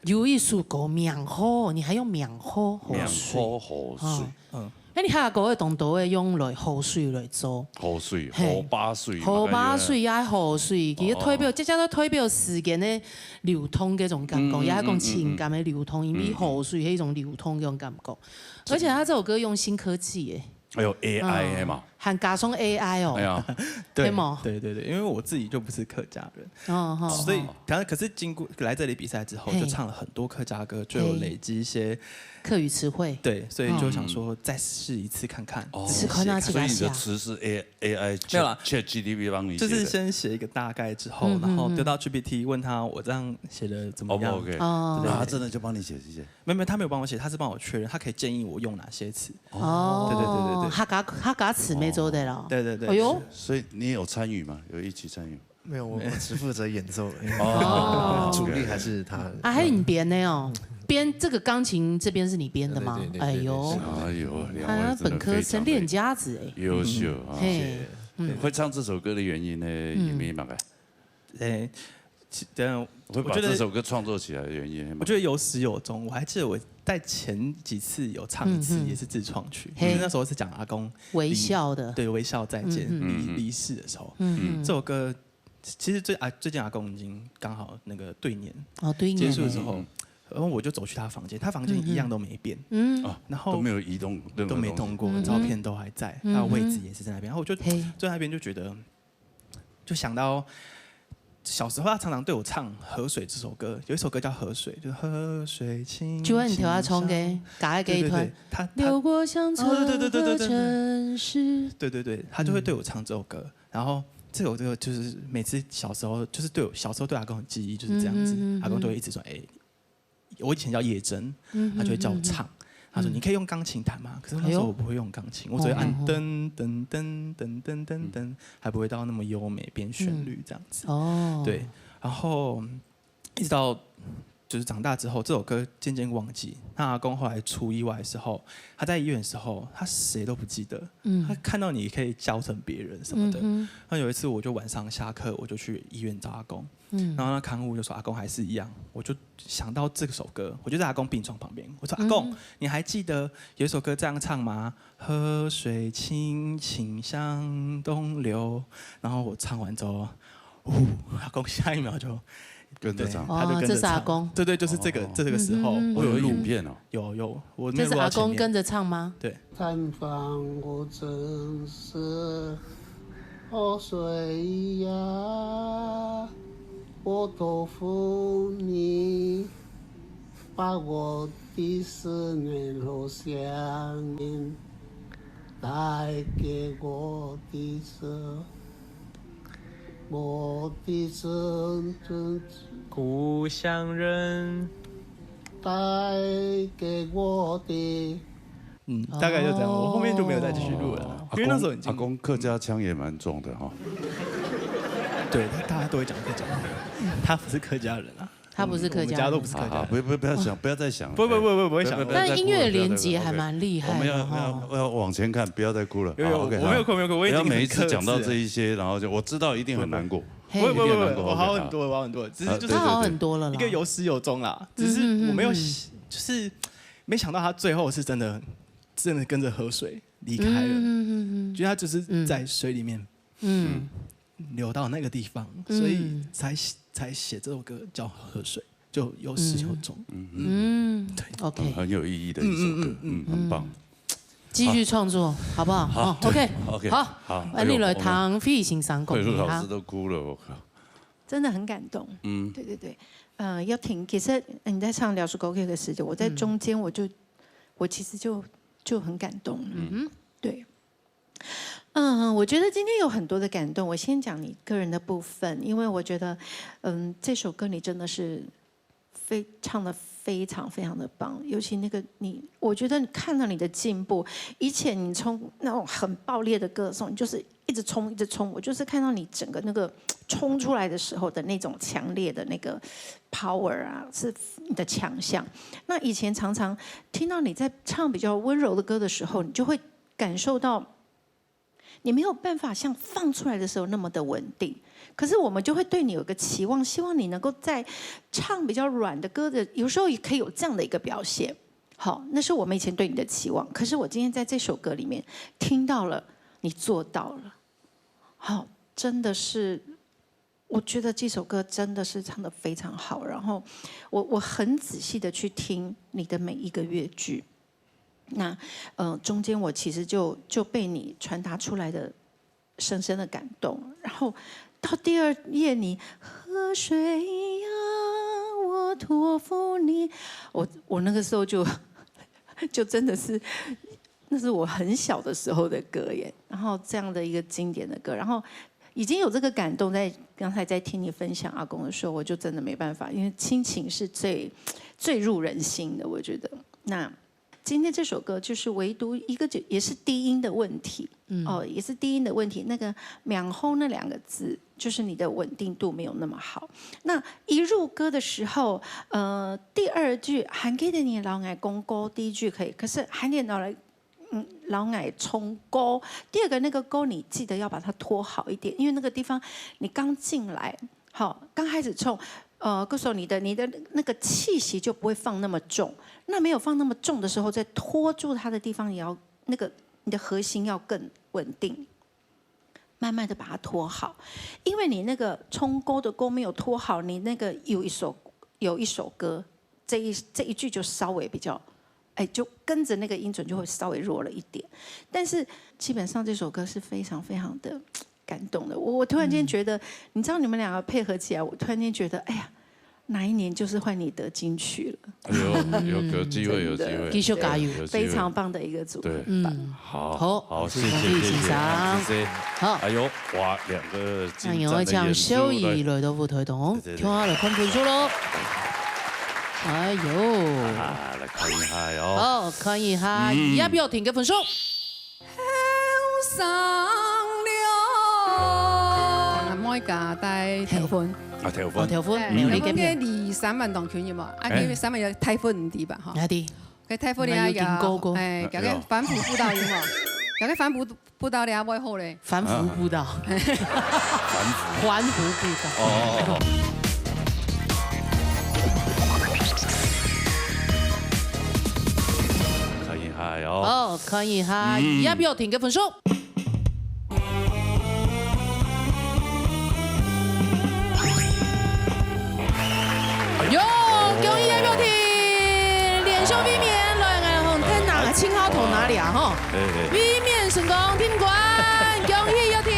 有一首歌名好，你还用名好，河水。名好河水。哦。嗯。哎，你客家歌会当多会用来河水来做。河水，嘿。河壩水嘛，河壩水啊，河水，其实代表，哦。这叫做代表时间的流通这种感觉，嗯，也是讲情感的流通，嗯，嗯，因为河水是一种流通这种感觉。而且他这首歌用新科技耶。哎呦，A I的嘛。嗯。还加上A I哦，哎呀，对对吗对对对，因为我自己就不是客家人，哦吼，所以然后可是经过来这里比赛之后，嘿就唱了很多客家歌，就有累积一些客语词汇，对，所以就想说再试一次看看。哦是看到这个所以你的下词是 A AI 没有啦 Chat G P T 帮你写的，就是先写一个大概之后，嗯然后丢到 G P T 问他我这样写的怎么 O 不样？ OK？哦啊，他真的就帮你写这些。没有没有，他没有帮我写，他是帮我确认，他可以建议我用哪些词。哦，对对对对对哈嘎哈嘎词没做的了，对对对，哎呦，所以你有参与吗？有一起参与？没有，我我只负责演奏而已，哦主力还是他。啊，还有你编的哦，编这个钢琴这边是你编的吗对？对对对哎呦，哎呦，两他位真的本科生非常的练家子哎，优秀啊！嘿，会唱这首歌的原因呢，也没办法。哎，其等一下会把我觉得这首歌创作起来的原因，我觉得有始有终。我还记得我在前几次有唱一次，嗯嗯也是自创曲，嘿因为那时候是讲阿公微笑的，对微笑再见嗯离嗯离世的时候，嗯这首歌其实最啊最近阿公已经刚好那个对年哦，对，结束的时候嗯，然后我就走去他房间，他房间一样都没变，嗯，啊，然后都没有移动任何都没动过，东西照片都还在，嗯他的位置也是在那边。然后我就嘿，坐在那边就觉得，就想到小时候他常常对我唱《河水》这首歌，有一首歌叫《河水》，就是河水清。就按你头下冲给，清香嘎一个一团对对对，，他他流过乡村哦对对对对对和城市，对对对，他就会对我唱这首歌，然后这首歌就是每次小时候就是对我小时候对阿公的记忆就是这样子，嗯嗯嗯嗯阿公都会一直说，哎，我以前叫叶真，嗯他就会叫我唱，他说你可以用钢琴弹吗？可是那时候我不会用钢琴，我只会按哦噔噔噔噔噔噔噔，还不会到那么优美变旋律这样子。哦，对，然后一直到就是长大之后，这首歌渐渐忘记。那阿公后来出意外的时候，他在医院的时候，他谁都不记得，嗯他看到你可以教成别人什么的。嗯那有一次我就晚上下课，我就去医院找阿公，嗯然后那看护就说阿公还是一样，我就想到这首歌，我就在阿公病床旁边，我说阿公，你还记得有一首歌这样唱吗？河水清清向东流。然后我唱完之后，呜，阿公下一秒就跟着唱对。他就跟着唱哦这是阿公对对，就是这个这个时候，嗯我有影片哦。有有，我没有这是阿录到前面公跟着唱吗？对，探访我真是河水呀，我托付你，把我的思念和想念带给我的是我的真真故乡人。带给我的。嗯，大概就这样，我后面就没有再继续录了，因为那时候已经阿公客家腔也蛮重的哈。对他大家都会讲客家话，他不是客家人啊，他不是客家人我们家都不是客好好，家人。不不不要想，不要再想。不不不不不会想不要再哭了但音乐连结还蛮厉害的我们要哈要要往前看，不要再哭了。有有，好，OK，我没有好哭没有哭，我已经很不要每一次讲到克制了这一些，然后就我知道一定很难过。嘿不会不会不会，一定很难过我好 OK，很多，我好很多，只是啊就是他好很多了啦一个。有始有终啦，只是我没有就是没想到他最后是真的真的跟着河水离开了，嗯嗯嗯就他就是在水里面嗯流到那个地方，嗯所以才写才写这首歌叫《河水》，就有始有终。嗯对，OK，很有意义的一首歌，嗯，很棒。继续创作好不好？哦，OK， OK，好，好安利了哎呦唐飞先生讲慧茹老师哈，都哭了，我靠。真的很感动。嗯，对对对，呃，要停。其实你在唱《聊书狗》的时候，我在中间我就，我其实就就很感动。嗯，对。嗯，我觉得今天有很多的感动。我先讲你个人的部分，因为我觉得，嗯，这首歌你真的是非唱的非常非常的棒，尤其那个你，我觉得你看到你的进步。以前你从那种很爆裂的歌颂，你就是一直冲一直冲，我就是看到你整个那个冲出来的时候的那种强烈的那个 power 啊，是你的强项。那以前常常听到你在唱比较温柔的歌的时候，你就会感受到你没有办法像放出来的时候那么的稳定。可是我们就会对你有个期望，希望你能够在唱比较软的歌的，有时候也可以有这样的一个表现。好，那是我们以前对你的期望。可是我今天在这首歌里面听到了，你做到了。好，真的是，我觉得这首歌真的是唱得非常好。然后我我很仔细的去听你的每一个乐句，那呃中间我其实就就被你传达出来的深深的感动，然后到第二页你喝水呀，我托付你，我我那个时候就就真的是。那是我很小的时候的歌耶，然后这样的一个经典的歌，然后已经有这个感动在，刚才在听你分享阿公的时候，我就真的没办法，因为亲情是最最入人心的，我觉得。那今天这首歌就是唯独一个就也是低音的问题，嗯，哦，也是低音的问题。那个"蛮好"那两个字，就是你的稳定度没有那么好。那一入歌的时候，呃，第二句"还给你老爱公歌"，第一句可以，可是"还给你老爱，嗯，老爱唱歌"，第二个那个"歌"，你记得要把它拖好一点，因为那个地方你刚进来，好，刚开始唱，呃，歌手你的你的那个气息就不会放那么重。那没有放那么重的时候，再拖住它的地方也要那个你的核心要更稳定，慢慢的把它拖好，因为你那个唱歌的歌没有拖好，你那个有一首有一首歌，这一这一句就稍微比较，哎，就跟着那个音准就会稍微弱了一点。但是基本上这首歌是非常非常的感动的。我我突然间觉得，你知道你们两个配合起来，我突然间觉得，哎呀，哪一年就是换你得金曲了。有有有机会有机会，继续加油。有机会非常棒的一个组合。对，嗯，好好好谢谢谢谢谢谢先生谢谢，好哎呦哇，两个那由我将秀精湛的演出仪来到舞台当中，对对对听下来看分数喽。哎呦，啊，来看一下哟。好，看一下叶标婷个分数。上了。每家带頭分。啊，頭哦，分，條分哎苗栗个頭分个片，二三萬當權有無？啊，哎佢三萬有大分你知吧？哈。哪啲？佢大分那有你聽過過哎，搞个反腐步道有無？搞个反腐步道你會好咧。反腐步道，反腐。环湖步道。哦哦哦。看一下哟。哦，看一下叶标婷个分数。哟，恭喜叶标婷，連續衛冕來，𠊎同天拿，慶號同拿了吼。哎哎。衛冕成功，夺冠，恭喜葉婷！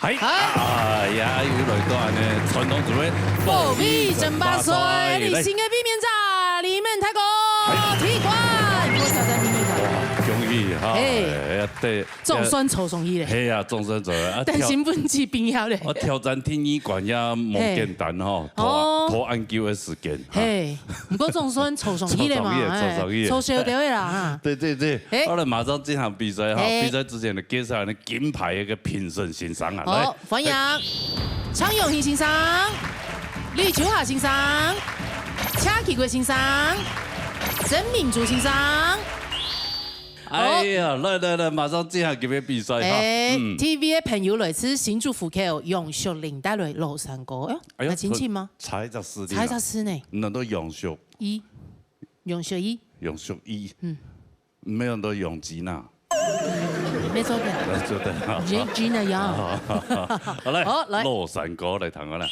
嗨，哎呀，又來到恁呢傳統組合火力爭霸賽，你新个衛冕者李敏大哥，夺冠，我挑戰第二个。恭喜哈！嘿哎呀，對，總算抽上去咧，係啊，總算抽啊！但新聞紙冰下咧。我挑戰第二關也無簡單吼，拖拖恁久个時間。嘿，毋過總算抽上去咧嘛，抽上去，抽上去。抽燒掉个啦哈。對對對嘿，好了，馬上進行比賽哈！嘿比賽之前呢，介紹恁呢金牌个一個評審先生啊，來好，歡迎張永興先生、李秋霞先生、車啟國先生、曾明珠先生。哎呀，來來來，馬上進行今日比賽哈！哎嗯， ，T V个朋友來自新竹湖口楊淑玲帶來老山歌，哎喲，哎喲那親切嗎？差一隻字，差一隻字呢？難道楊淑一，楊淑一，楊淑一，嗯嗯，沒有到楊吉娜，沒錯的，那就對了。楊吉娜呀。好來，好來老山歌來聽啊啦。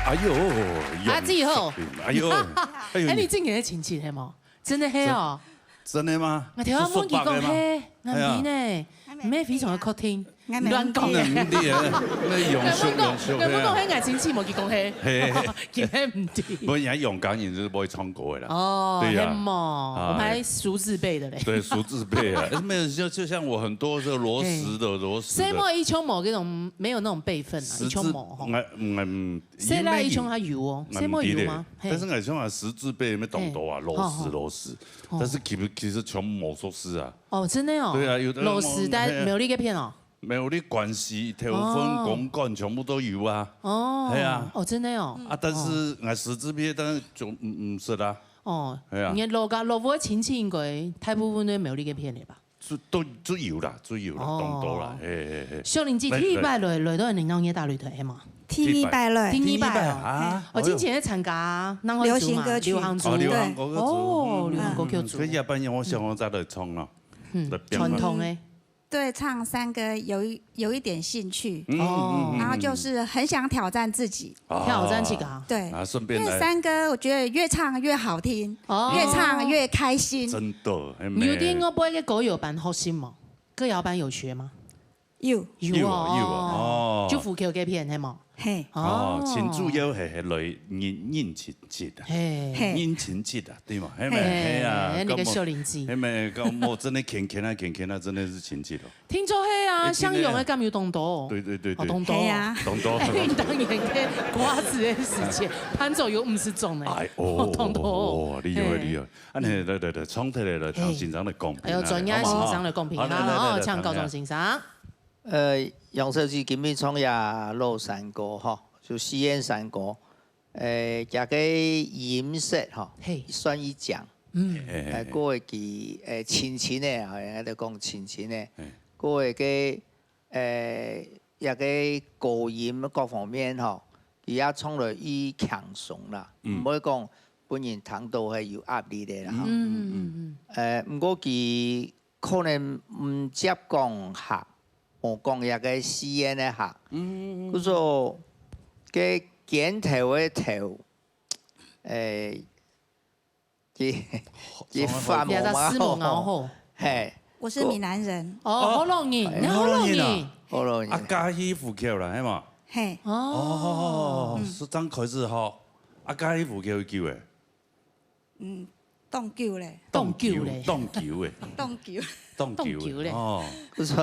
哎呦，阿姊好。哎呦，哎呦，哎，你正經个親戚係無？真个係哦。真个嗎？𠊎頭下問佢講係，係啊。𠊎毋知呢，毋係非常个確定，亂講个。那毋知啊，那用熟用熟，𠊎問講係𠊎親戚無，佢講係，係，佢係毋知。不過人家勇敢人就是不會唱歌的啦。哦，對呀。係無？我們還數字輩的嘞。對，數字輩啊，沒有，就就像我很多是羅時的羅時的。所以無，以前無這種，沒有那種輩分啊，以前無吼。哎，嗯，細倈以前還有哦，細妹有嗎？但是𠊎想啊，十字輩沒懂多啊，嘿，羅時羅時，但是其實其實全部魔術師啊。哦，真的哦。對啊，有的人老時代苗栗个片哦。苗栗關西、頭份、公館全部都有啊。哦，係啊。哦，真的哦。啊，但是𠊎十字輩，但是就毋毋識啦。哦，係啊。你老家老屋个親戚應該大部分都苗栗个片个吧？ 都都有啦，都有啦，哦，當多啦，嘿嘿嘿。小玲姊，第一擺來來到你老家大陸台係嘛？第二擺來。第二擺哦。啊，我之前參加，然後流行歌曲，流行組嘛，流行組。哦，流行歌曲組。哦，流行歌曲組。嗯，可以啊，半夜我想我再來唱啊，嗯，來表演。傳統的。對，唱山歌有一有一點興趣，嗯嗯嗯，然後就是很想挑戰自己。 挑戰自家。對，啊，順便來。因為山歌，我覺得越唱越好聽，哦，越唱越開心。真的，有聽過背个歌謠班學習無？歌謠班有學嗎？有。有哦，有哦，哦。就福橋該片，係無？嘿。哦，請注意哦，嘿嘿，來認認親戚啊，嘿，認親戚啊，對嘛？係咪？係啊，那個小玲姊，係咪？講我真的牽牽啊，牽牽啊，真的是親戚咯。 聽說係啊，相擁个敢有當多？對對對對，哦，當多，係啊，當多。運動員个瓜子个時節，伴奏有五十種呢。哎哦，當多，厲害厲害！啊，你來來來，唱起來來，聽先生來講評啊，哎喲，專業先生來講評啊，好，來來來，哦，請高中先生。呃，楊小姐今日唱呀老山歌吼，就四縣山歌。 誒，佢个音色吼，嘿，算一講。嗯，誒，過个佢誒，輕輕个，好像在講輕輕个，過个个誒，這个高音各方面吼，佢也唱來異輕鬆啦，毋會講分人聽到係有壓力个啦。嗯嗯嗯，誒，毋過佢可能毋接講客， 無講這个四縣个客。嗯，故所个肩頭个頭，誒，佢佢發毛嘛，這隻斯文拗吼。嘿，我是閩南人。哦，學老人，你學老人，學老人。啊，嫁去福建啦，係嘛？嘿。哦，係正開始吼，啊，嫁去福建幾久誒？ 嗯，當久咧。當久咧。當久誒。當久。當久誒，當久咧。哦。不錯，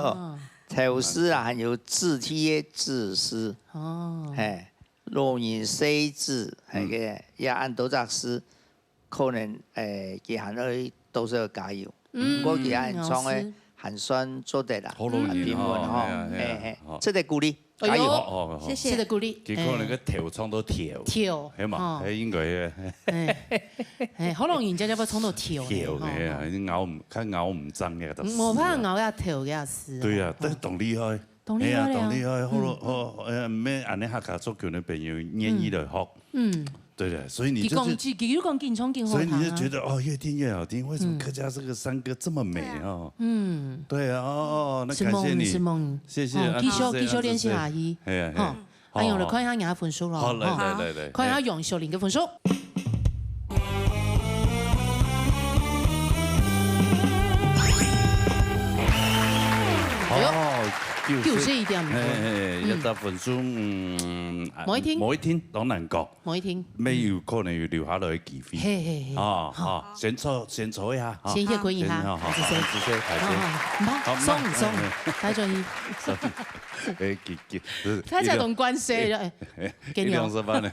頭詩啊，還有自體个自私。哦。嘿，老人細子，嘿，个，也恁多隻字，可能，誒，佢還愛多少加油。嗯，毋過佢恁唱个，老師。還算做得啦，好老人，平穩吼，嘿啊，嘿啊，嘿，嘿，好。值得鼓勵。 哎喲，加油。好，好，好。謝謝。值得鼓勵。佢可能个頭唱到跳，跳，係嘛？哦。係應該个。哎，哎，好容易人家就會唱到跳，跳，哦。哎呀，你咬毋，看咬毋正个，嗯，無辦法咬呀，跳个是。對呀，但當厲害。當厲害了呀。哎呀，當厲害，好了，嗯。好，哎呀，毋免恁呢客家族群个朋友願意來學。嗯。 對的，所以你就，佢講，佢，佢就講緊唱緊好聽啊。所以你就覺得，哦，越聽越好聽，為什麼客家這個山歌這麼美哦？嗯。對啊，哦，哦，那感謝你。承蒙，承蒙。謝謝，哦，繼續，繼續練習下去。哎呀，哎呀。好，好，哎呀，來看一下你的分數咯，好，來，哈。來，來，來，看一下楊秀玲的分數。 哦，九十一點五分。嘿，嘿，嗯。這隻分數，嗯，啊，無一定。無一定，當難講。無一定。乜有可能有留下來个機會。嘿，嘿，嘿。啊，好。啊，先坐，先坐一下，啊。先歇睏一下，先，好，好，開始先。開始先，開始先。好，好，好，毋怕，好，鬆，鬆，嗯，嗯。大家注意。哎，給，給，不是，大家懂關係，一兩，哎，哎，給你哦。一兩十萬呢，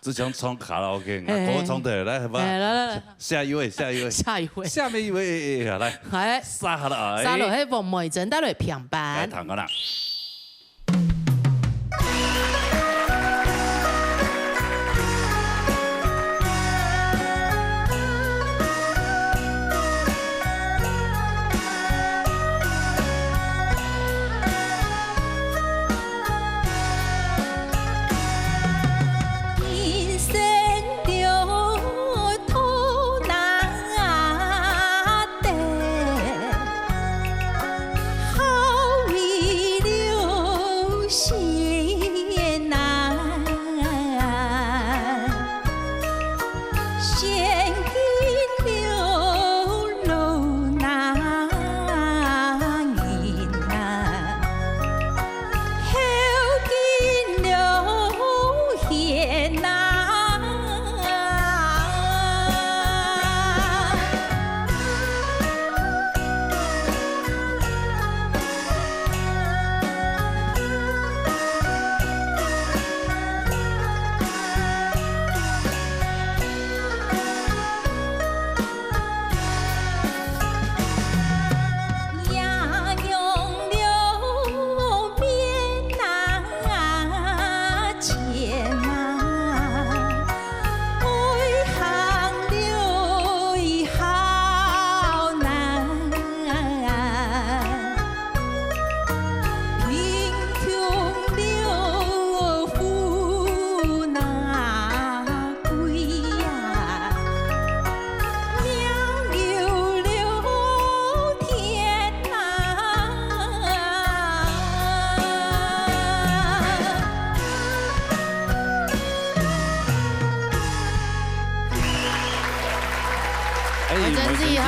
只想唱卡拉OK，啊，嘿，嘿。歌唱得來，好吧？哎，來，來，來。 下一位，下一位。下一位。下面一位，哎，來。哎。殺下來。殺落去，黃美珍帶來平板。來，聽看啦。哎，黃真志哈。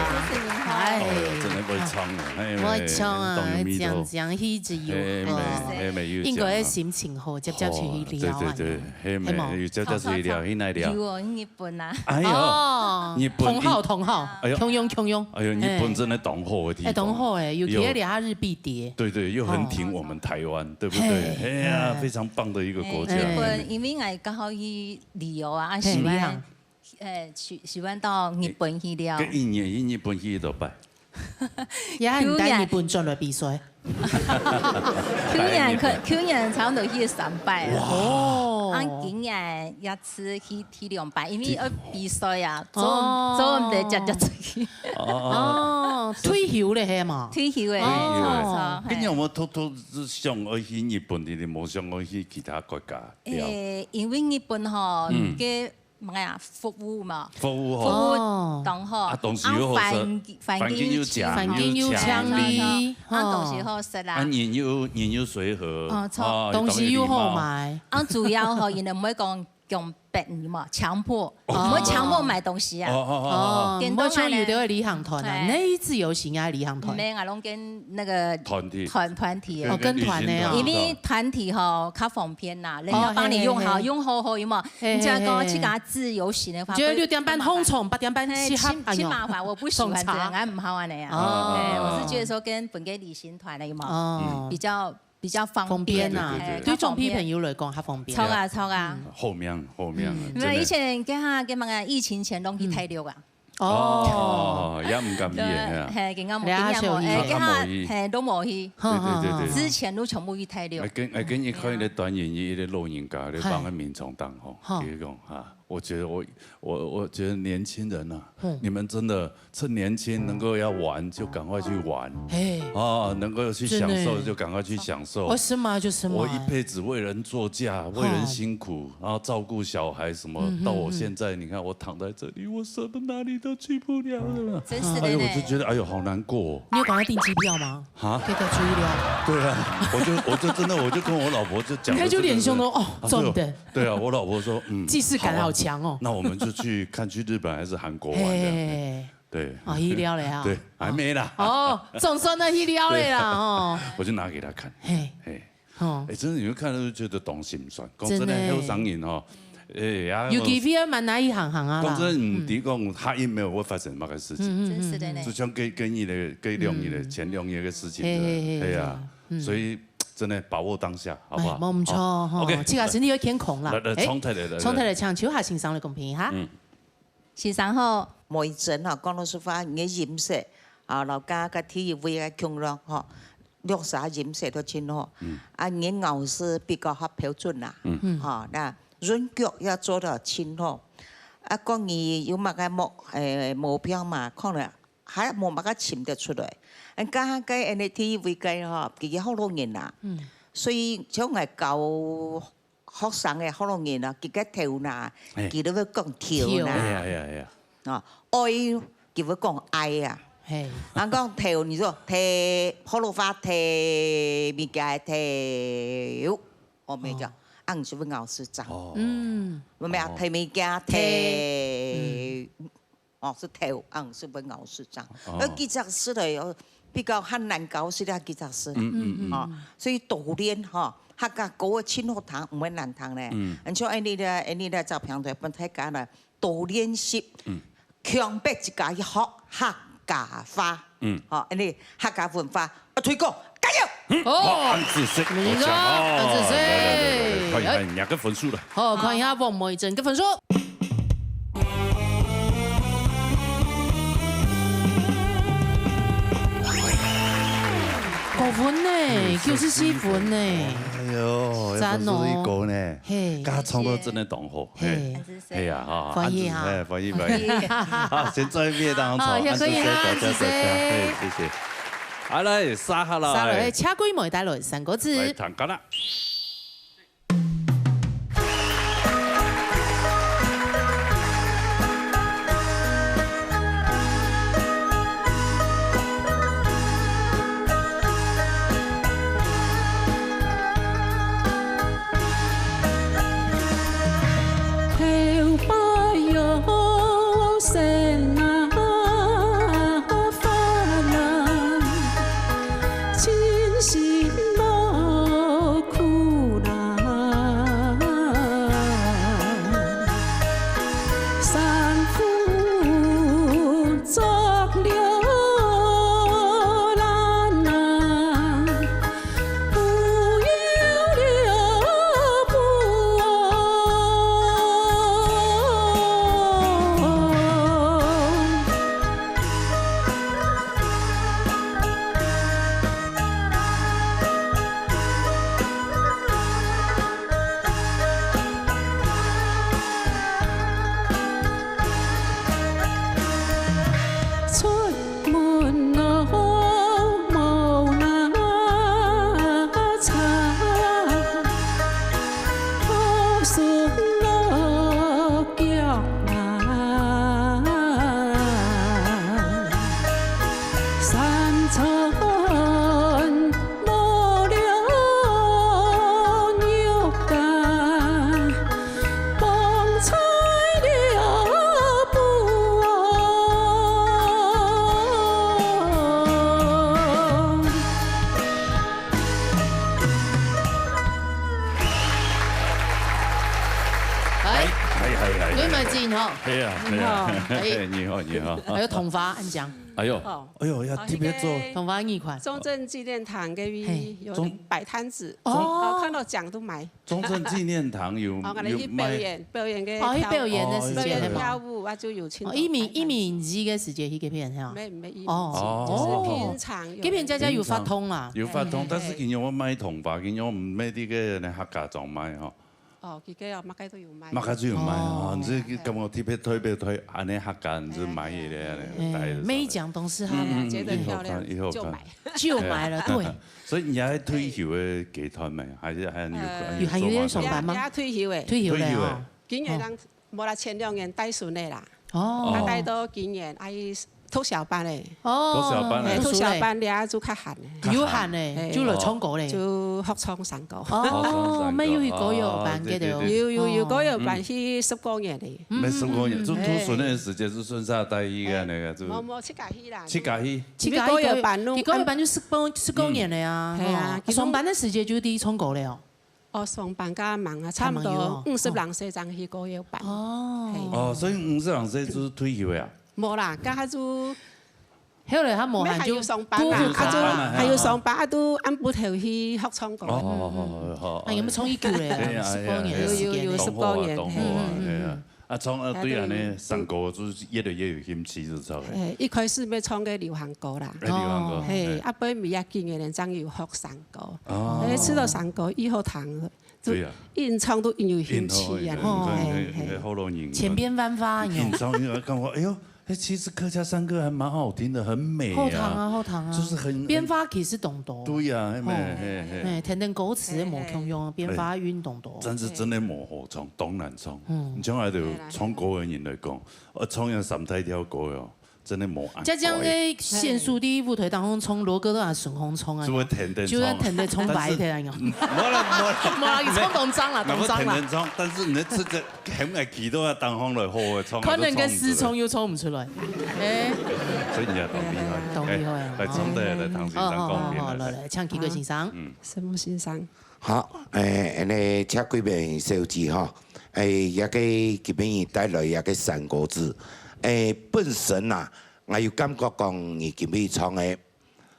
黃真志。哎。哦，真的會唱啊，哎，會唱啊，當有味道。講講，一直有，哎，哦。哎，哎，有講啊。應該心情好，接接就去尞啊。哦，對，對，對，哎，係無？有接接就去尞，去哪尞？有哦，日本啊。哎喲，哦，日本同好，同好，哎喲。共樣，共樣。哎喲，日本真的當好的地方。哎，當好哎，尤其係日本。有。對，對，又很挺我們台灣，哦。對不對？嘿。哎呀，非常棒的一個國家。哎，日本，因為𠊎剛好去旅遊啊，啊，嘿，喜歡，旅行。 呃，喜，喜歡到日本去尞。該一年去日本去幾多擺？也係你帶日本轉來比賽。舊年去，舊年差不多去三擺啊。哇。哦。啊，今年也係去，去兩擺，因為愛比賽啊，做，哦。做毋得接接出去。哦。哦，退休了係嘛？退休了，退休了。哦。差不多，嘿。今年有無偷偷想愛去日本，你無想愛去其他國家？誒，因為日本吼，嗯。該 麼个啊，服務嘛。服務吼。服務哦。當好。啊，東西又好食，啊，環，環境又靚，環境又靚，環境又靚麗，啊，吼。東西好食啦。啊，人又，人又隨和，哦，著。啊，東西又好買。啊，主要吼，人家毋會講強迫你嘛，強迫，哦。毋會強迫買東西啊。哦，哦，哦，哦。哦，毋會像有的旅行團啊，嘿。那一次有請啊旅行團。毋係啊，攏跟那個團體。團，團體的。哦，跟團的哦。跟旅行團。因為團體吼，較方便啦，人家幫你用好，嘿，嘿，嘿。用好後，有沒有？ 嘿，你只要講自家自由行的話，嘿，嘿，嘿。就六點半起床，八點半集合，嘿，哎喲，真，真麻煩，我不喜歡這樣，上車。哎，毋好恁樣啊。哦。哎，我是覺得說跟本地旅行團的有沒有？哦。比較，比較方便啊，方便啊。對，對，對，對。哎，對長輩朋友來講，較方便。較方便。著啊，著啊。嗯。好命，好命啊，嗯。真的。沒有，以前跟他，跟那個疫情前攏去大陸啊。嗯。 哦。哦，也毋敢去的，對，係啊。嘿，更加無經驗哦。你也少去。哎，更加，較無去。嘿，都無去。對，對，對，對。之前都全部去大陸。哎，跟，哎，跟一看一個短影音，一個老人家，你放在眠床頂吼，嘿。佢講哈，我覺得我，我，我覺得年輕人啊，嗯。你們真的趁年輕能夠要玩，就趕快去玩。嘿。哦，能夠去享受，真的。就趕快去享受。哦，是嗎？就是嗎？我一輩子為人做嫁，為人辛苦，哦。然後照顧小孩什麼，嗯，嗯，到我現在，嗯。你看我躺在這 離我什麼哪裡都去不了了。真是的呢。哎呦，我就覺得，哎呦，好難過哦。你有趕快訂機票嗎？哈？可以再出去尞。對啊，我就，我就真的，我就跟我老婆就講了這個事。你看就連兄都，哦，啊，重的。對啊，我老婆說，嗯，既視感好強哦。好啊，那我們就去看去日本還是韓國玩這樣。嘿。對。哦，去尞了啊。對，還沒啦。哦，總算呢，去尞了啦，哦。我就拿給她看。嘿。嘿。 吼。哎，真的，你會看了就覺得當心酸。講真的，真的。後生人吼，哎呀，有機會啊，蠻難一行行啊啦。講真的，嗯。毋知講下一秒會發生麼个事情。嗯，嗯，嗯，嗯。真是的呢。就像這，這兩日个，這兩日个，嗯。前兩日个事情，嘿，嘿，嘿，哎呀，嘿，嗯。所以真的把握當下，好不好？哎，無毋著吼。好，OK，自家身體愛健康啦。來，來，哎，重頭來，來，重頭來，請秋霞先生來公平一下。嗯。 先生好。梅珍吼，講老實話，你个音色，啊，老家个第一位个共樣吼，兩儕音色都真好。嗯。啊，你咬字比較較標準啦。嗯。吼，那韻腳也做得真好。啊，講你有麼个目，誒，目標嘛，可能還無麼个尋得出來。嗯，剛剛該恁呢第一位个吼，佢个學老人啦。嗯。所以像𠊎教 學生个學老人啊，佢个頭那，嘿。佢都會講頭那。頭。哎呀，哎呀，哎呀。哦，愛，佢會講愛啊。嘿。人講頭，你說頭，學老話頭，物件个頭，哦，毋係講，哦。啊，你是會咬手掌。哦。嗯。有沒有？哦。頭物件，頭。頭。嗯。 哦，係頭，嗯，係會咬手掌。哦。而幾隻字个，哦，比較較難咬係啦，幾隻字。嗯，嗯，嗯。哦，所以多練吼，客家歌个真好聽，毋會難聽咧。嗯。而且恁呢咧，恁呢咧，照平台分大家來多練習，嗯。強迫自家去學客家話。嗯。哦，恁呢客家文化，啊，推廣，加油！嗯，哦，好，恁仔細，明哥，多謝，哦，恁仔細。來，來，來，來，來，看一下哎。你个分數了。好，看一下黃梅珍个分數。 高分呢，九十四分呢。哎喲，讚哦。要分數一高呢。嘿，佢唱到真的當好，嘿。嘿。係啊，哈，歡喜哈。哎，歡喜，歡喜。好，先做一遍當中，好，先可以哈，恁仔細，多謝，多謝，謝謝。嘿，謝謝。好，來，接下來。接下來，車貴妹帶來三個字。來，聽看啦。 頭擺有先係啊，係啊，你好。係，你好，你好。還有桐花，恁講。哎喲，哦。哎喲，要特別做。哦，那個桐花二款。中正紀念堂該位嘿。有人擺攤子，中哦。哦，看到講都買。中正紀念堂有，哦，可能去表演，有賣。表演个哦，去表演个時間，表演跳舞，係嘛？啊，就有請哦，一年，一年一个時間去該片，係嘛？沒，沒一年一，哦。就是平常有。該片家家有發通啦。有發通，嘿，嘿，但是今日我買桐花，今日我毋買這個客家庄賣吼。 哦，佢个哦，麼个都有賣。麼个都有賣哦，哦。你這个感覺特別特別推，恁呢客家人就買一个恁呢，哎，帶著上來。每一講都是哈。嗯，嗯，嗯，覺得漂亮，一好看，一好看。就買。就買了，對。所以你還退休个階段沒？還是還有，呃，還有還有在上班嗎？也，也退休个。退休了哦。退休个。今年當，無啦，前兩年帶孫个啦。哦。啊，帶到今年，啊，伊 讀小班个。哦。讀小班个。哎，讀小班了就較閒个。有閒个，哎，就來唱歌咧。就學唱山歌。哦，學唱山歌。乜有去歌謠班个哦。哦，對，對，對。有，有，有歌謠班去十過年咧。嗯。乜十過年，就讀書个時間就順續帶去个那個，就哎，無，無，自家去啦。自家去。自家去歌謠班咯。佢歌謠班就十過，十過年了啊。嗯。係啊，吼。上班个時間就在唱歌咧哦。 哦，上班較忙啊，差毋多五十零歲正去歌謠班。哦。嘿。哦，所以五十零歲就係退休个啊？無啦，該下就後來較無閒就還有上班啊，還有上班啊，啊，就還有上班啊，都暗晡頭去學唱歌。哦，哦，哦，哦，哦。啊，有無唱幾久咧啊？對啊，十過年个時間咧。對啊，對啊。有，有，有十過年，當好啊，當好啊，嘿。嗯，嗯，嗯。對啊。 啊，唱啊，對啊，呢，山歌就係越來越有興趣，就著个。嘿，一開始愛唱个流行歌啦。哎，流行歌，哦。嘿，哎。啊，尾尾啊，今年正有學山歌。哦。哎，試著山歌以後聽，就對啊。越唱都越有興趣啊。越唱，嘿，嘿，嘿，嘿。好多人千變萬化喲。越唱越感覺，哎喲，哎，其實客家山歌還蠻好聽的，很美啊。好聽啊，好聽啊。就是很，變化其實當多。對啊，嘿，哦。嘿，嘿。哎，聽聽歌詞無共樣，嘿，嘿。變化運動 多。但是真的無好唱，當難唱。嗯。你像愛對唱歌个人來講，呃，唱該三大調歌喲，真的無恁快。像這樣个線束在舞台當中唱，羅哥都拿順風唱啊，就會天天唱啊。就會天天唱白天啊。但是，嗯，無啦，無啦。無啦，你唱當髒啦，那麼當髒啦。天天唱，但是你這個很愛記得啊，當風來好好唱，可能該四唱又唱毋出來。哎。所以你也當厲害。當厲害啊。哎，來，唱的，來，唐先生講一遍，好，好，好，來，來。來，請奇哥先生。嗯。沈木先生。 好，誒，恁呢，請貴賓小姐吼，誒，這個今晡日帶來這個山歌子，誒，本身啊，𠊎有感覺講你今晡日唱个，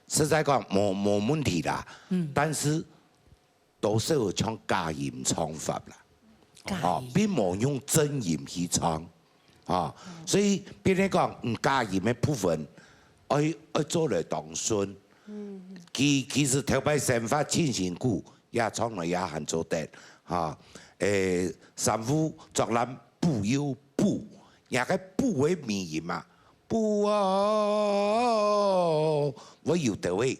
實在講無，無問題啦。嗯。但是，多少有像假音唱法啦。假音。哦，並無用真音去唱。 吼，所以變成講，嗯，假音个部分，愛，愛做來當順。嗯。其，其實頭擺生活盡辛苦，也唱來也還做得，吼。誒，衫褲著爛布又補，若个補个尾音啊，補哦，會有得位。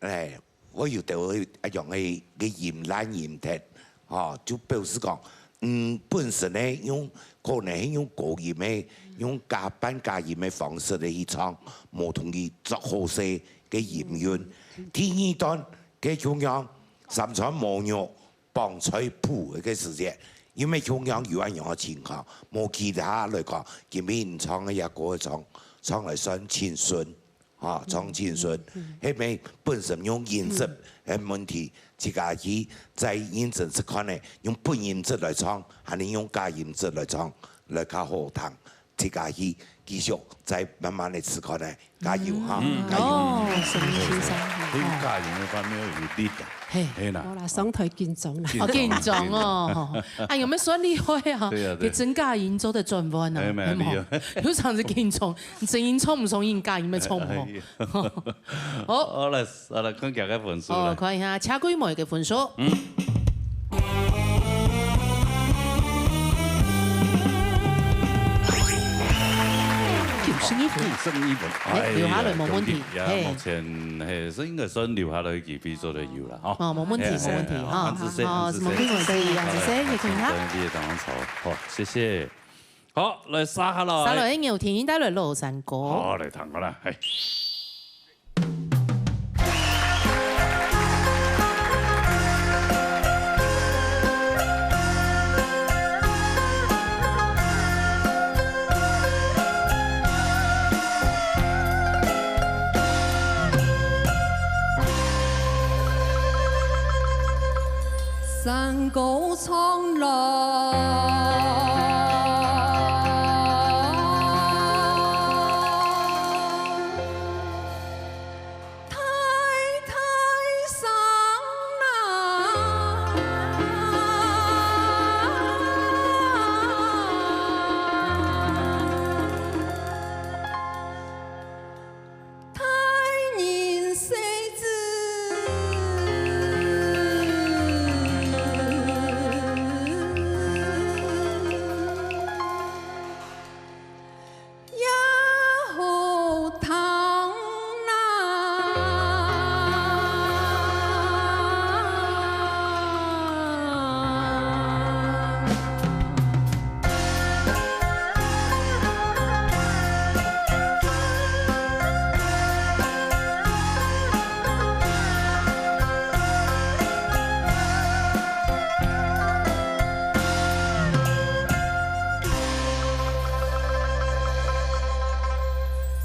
誒，會有兜會用个，个音爛音忒，吼，就表示講，嗯，本身呢，用，可能係用高音个，用假，半假音个方式來去唱，無同佢著好勢个音韻。第二段，个共樣，三餐無肉，傍菜脯个時節，因為共樣有恁樣个情況，無其他來講，今晡日唱个也過唱，唱來算盡順。 吼，唱盡順，嗯，嗯。該邊本身用音質个問題，自家去再認真試看呢，用本音質來唱，還係用假音質來唱，來較好聽。自家去繼續再慢慢个試看呢，加油哈，嗯。加油。哦，沈木先生，嘿，哦。假音个方面有力啊。嘿。嘿啦。無啦，上台緊張啦。哦，緊張哦，吼。哎喲，乜算厲害啊！對啊，對。佢真假音做得轉彎啊，哎，蠻厲害。有無？有常時緊張，真音唱毋上去，假音乜唱毋好。哎呀。 好。好，來，好，來看佢个分數哦，來。看一下車貴妹个分數。嗯。九十一分。九十一分。哎，哎呀，留下來無問題。恭喜，恭喜。嘿。目前，嘿，所以應該算留下來个機會做得有啦，吼。哦，無問題，嘿，無問題，嘿，吼。楊子生，哦，楊子生。沈木貴妹，所以楊子生，好，來，你看一下。楊子生，你也當好，好，謝謝。 好，來，續下來。續下來，由天英帶來老山歌。好，來聽下啦，嘿。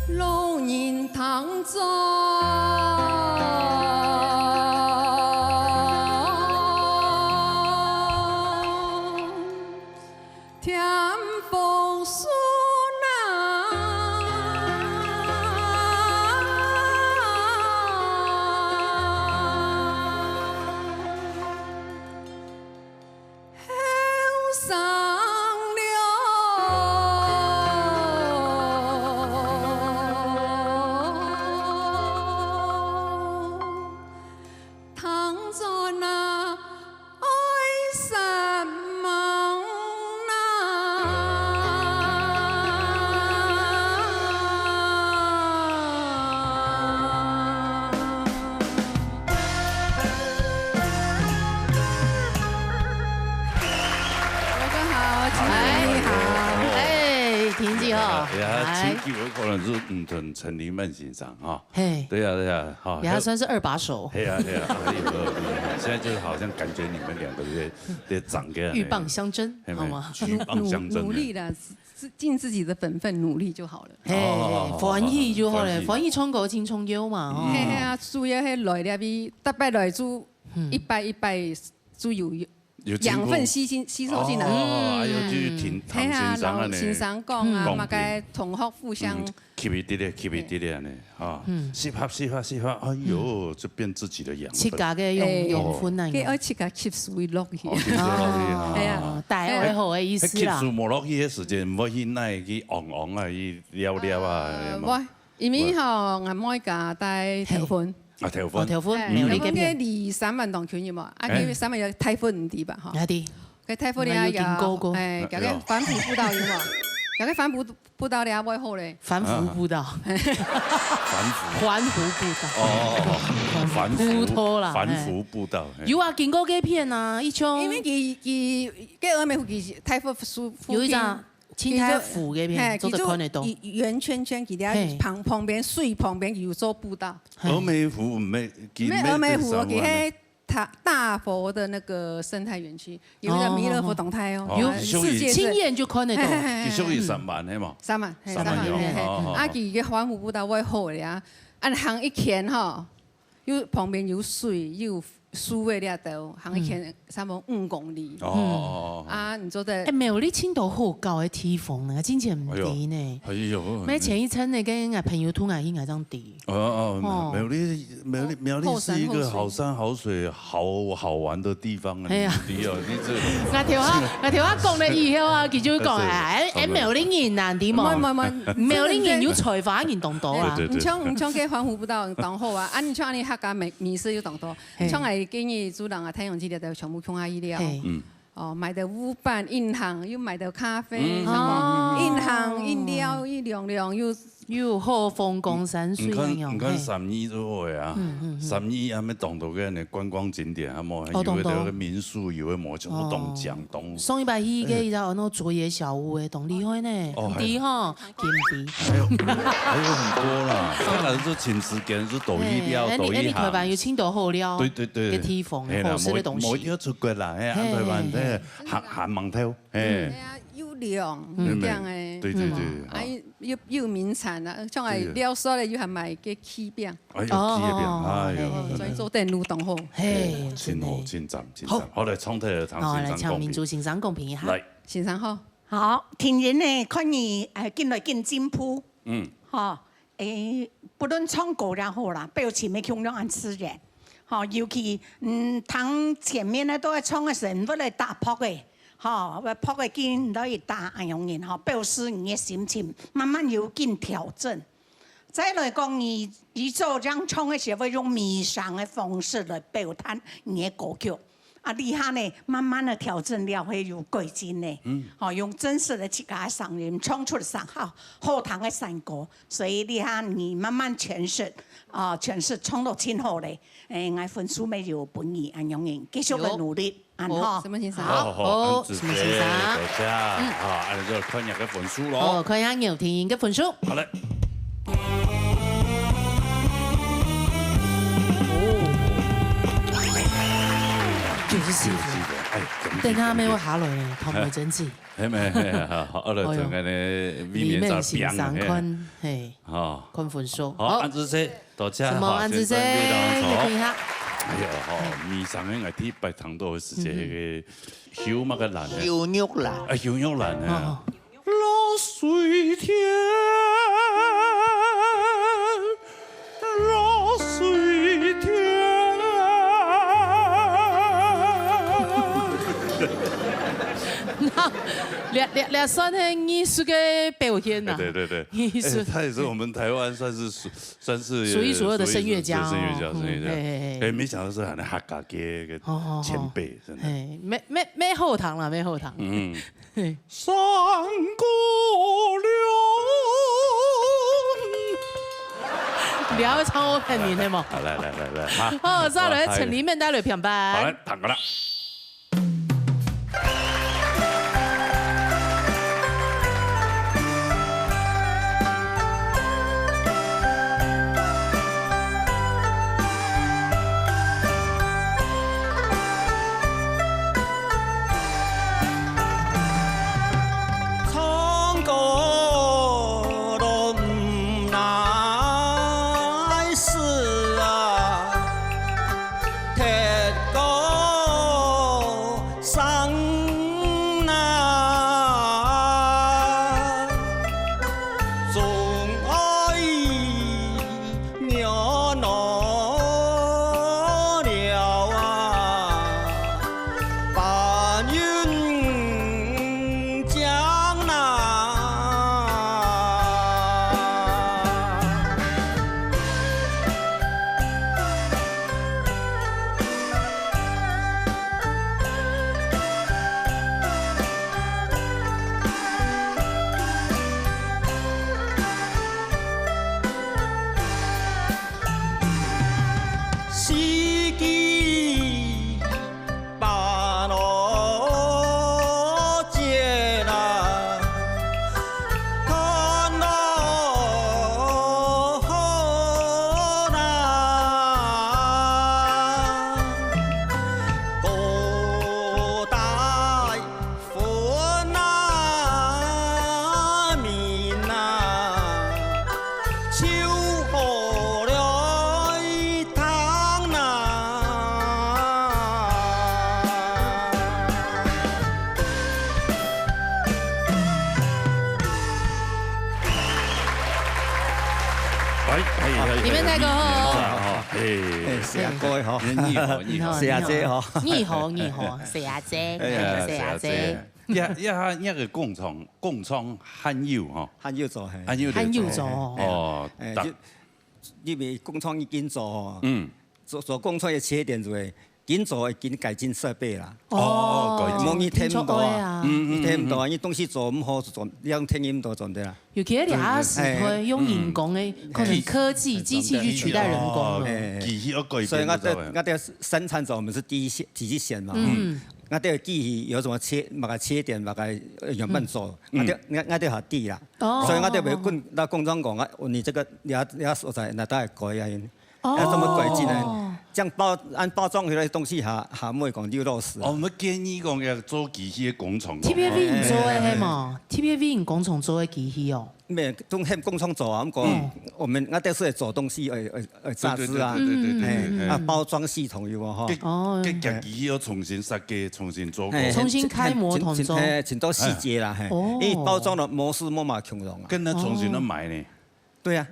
老人聽著，添福寿啊。 后生了，当作那爱山盟啊。 大家好，金姐你好。哎，婷姐好。哎呀，哎。真久可能是，嗯，陈，陈黎曼先生哈。嘿。对呀，对呀，哈。也还算是二把手。嘿呀，嘿呀，哎呦，现在就是好像感觉你们两个在，在长个。鹬蚌相争，嘿，好吗？鹬蚌相争，努，努力啦，自，自，尽自己的本分，努力就好了。嘿，哦，欢喜就好了，欢喜。欢喜唱歌真重要嘛，吼。嘿，嘿啊，主要是来这边，特别来做，嗯。一拜一拜，主要有，有经过。养分吸进，吸收进来。哦，哎呦，就是听，听先生啊呢。嘿啊，老先生讲啊，嗯。嘛，该同学互相。嗯，吸一滴咧，吸一滴咧呢，啊，嗯。适合，适合，适合，哎呦，嗯。就变自己的养分。自家个养，哎，养分啊，这个要自家吸收落去。哦，吸收落去啊。哎呀。哦，带回好的意思啦。哎，吸收无落去的时间，毋会去那去昂昂啊，去撩撩啊，呃，有没有？我，因为吼，俺妹家带头婚。 啊，头婚。哦，头婚，哎，苗栗这片。头婚个离三万当近有无？啊，哎。因为三万个大分你知吧，吼。啊，对。个大分了，我有经过过。哎，哎，搞个反腐步道有无？搞个反腐步道了，会好嘞。反腐步道。哦。反腐。环湖步道。哦，哦，哦，哦。反腐，步道啦，反腐步道，嘿。有啊，经过这片啊，一圈。因为佢，佢，个峨眉湖其实大分附，附近有一张 青苔湖該片，嘿，做得看得到。佢就一圓圈圈，佢在嘿。旁，旁邊，水旁邊有做步道。嘿。峨眉湖毋係，佢毋係峨眉湖，佢係大，大佛的那個生態園區，有一個彌勒佛動態哦，哦。哦，世界最，親眼就看得到。嘿，嘿，嘿，嘿。佢屬於三萬个嘛？三萬，嘿，三萬，三萬，嘿，嘿。哦，哦，哦。啊，佢个環湖步道會好个啊，啊，行一圈吼， 又旁邊有水，又有樹仔了都，行一圈差不多五公里。哦，哦，哦。啊，你做得哎，苗栗盡多好搞个地方呢，真正毋知呢。哎呦，哎呦，嗯。乜前一陣呢，跟𠊎朋友同𠊎去，𠊎正知。哦，哦，哦。苗栗，苗栗，苗栗是一個好山好水、好，好玩的地方啊，哎呀。你知哦，你這𠊎頭下，𠊎頭下講了以後啊，佢就講，哎，哎，哎，苗栗人啊，你知無？毋，毋，毋，苗栗人有才華人當多啊。對，對，對。你像，你像該環湖步道當好啊，啊，你像恁呢客家美，美食又當多。 嘿。像𠊎建議，主人啊，太陽節个全部共下去了。嘿。嗯。哦，買个屋辦，銀行又買个咖啡，嗯。什麼，哦。銀行，飲料，一涼涼，又又好風光山水恁樣，你看，你看嘿。三義就好个啊。嗯，嗯，嗯。三義還沒擋到个呢，觀光景點，還無，哦，有个，懂，懂。有个民宿，有个無，全部當靚，哦。當上一擺去个一隻安到竹野小屋个，當厲害呢。哦，毋知吼， 金地。還有，還有很多啦，當然是尋時間，是多一料，哎，多一行。哎，你，哎，你台灣有盡多好料，對，對，對。个地方，嘿啦，好食个東西。無，無一定要出國啦，嘿，嘿，安排完，嘿，嘿。嘿，行，行碼頭，嘿。哎呀，又涼，嗯。又靚哎。對，對，對，嗯。啊，好。又，又，又名產啊，像哎，對。撩煞了又還買个柿餅。哎呦，哦，柿餅，哦，哎呦，哦，真的。所以做電路當好。嘿，真的。真好，真讚，真讚。好。好，來，唱題，唐先生公平。好，來，請明珠先生公平一下。來。 好，聽人呢，看你，呃，緊來緊進步。嗯。吼，誒，不論唱歌也好啦，表情乜共樣恁自然。吼，尤其，嗯，聽前面个都愛唱个時，毋會來打噗仔，吼，噗仔緊來打恁樣人，吼，表示你个心情慢慢有緊調整。 再來講，你，你做這樣唱个時候，會用美聲个方式來表達你个歌曲。啊，這下呢，慢慢个調整了，會有改進呢。嗯。吼，用真實个自家个聲音唱出聲好，好聽个山歌。所以這下你慢慢詮釋，啊，詮釋唱到盡好咧。誒，𠊎分數乜有分你，恁樣人繼續个努力。 恁好。好，什麼先生？好，好，好，恁仔細，什麼先生？多謝。嗯。好，恁樣就看你个分數囉。好，看一下牛婷个分數。好嘞。九十是，是的，哎，等下妹會下來呢，頭毛真濟。係咩？係啊，好，好，哎喲，從該呢，裡面先生看，嘿，好，看分數。好，好，恁仔細，多謝，什麼恁仔細，好，先生，非常好。你看一下。哎喲，吼，嘿。面上个𠊎第一擺聽到个係這个，嗯哼。修麼个蘭呢？修玉蘭。啊，修玉蘭呢？哦。 落水天，落水天啊！那，這，這，這算係藝術个表現啊。哎，對，對，對。藝術。哎，他也是我們台灣算是屬，算是數一數二的聲樂家哦。數一數二的聲樂家，聲樂家。嗯，嘿，嘿，嘿。哎，沒想到是恁樣客家个，哦，哦，哦。前輩，真的。嘿，蠻，蠻，蠻好聽啦，蠻好聽。嗯。 嘿。山歌了。你還會唱我片名的嗎？好，來，來，來，來，哈。好，再來，哇，陳立明帶來片段。好，來，彈過來。 唱歌都毋耐事啊，鐵歌聲啊，總愛 了啊，白雲江南。四季半落節啊，看落好啦。古代 分啊明啊，就好了一趟啊。哎，哎，哎，你們那個吼，哎，哎，寫歌的吼。你好，你好。寫這吼。你好，你好，寫這，哎呀，寫這。寫這。 也，也，也个工廠，工廠還有吼。還有做，嘿。還有咧做。還有做哦。哦，哎，逐就，因為工廠已經做吼，嗯。做，做工廠个缺點就係，緊做會緊改進設備啦。哦，哦，改進。無你聽毋到啊。聽錯話啊。嗯，嗯，你聽毋到啊，嗯，嗯。你東西做毋好，做，你聽毋到，做毋得啦。 尤其這下時代，嗯，嗯，哎，用人工的，嗯，可能科技、哎，機器去取代人工了。哎，哎，哎。所以𠊎兜，𠊎兜生產者，我們是第一線，第一線嘛，嗯。嗯。𠊎兜機器有什麼缺，麼个缺點，麼个，呃，樣般做，嗯。𠊎兜，𠊎，𠊎兜較知啦。哦。所以𠊎兜會跟，哦。跟工廠講啊，你這個，你要，你要所在，那大概改啊。 哦。要怎麼改進呢？這樣包，恁包裝回來的東西還，還毋會講流落失啊。哦，𠊎建議講愛做機器个工廠講。T P A V你做个係無？哎，哎，哎。T P A V你工廠做个機器哦。無，都係工廠做啊，毋過，嗯。𠊎兜係做東西，呃，呃，呃，雜誌啊。對，對，對，對，對，哎，對，對。啊，包裝系統有無吼？該，哦。該，該機器要重新設計，重新做過。哎，重新開模重做。哎，盡多細節啦，嘿。哦。因為包裝个模式無麼共樣啊。跟佢重新再買呢。哦。 對啊。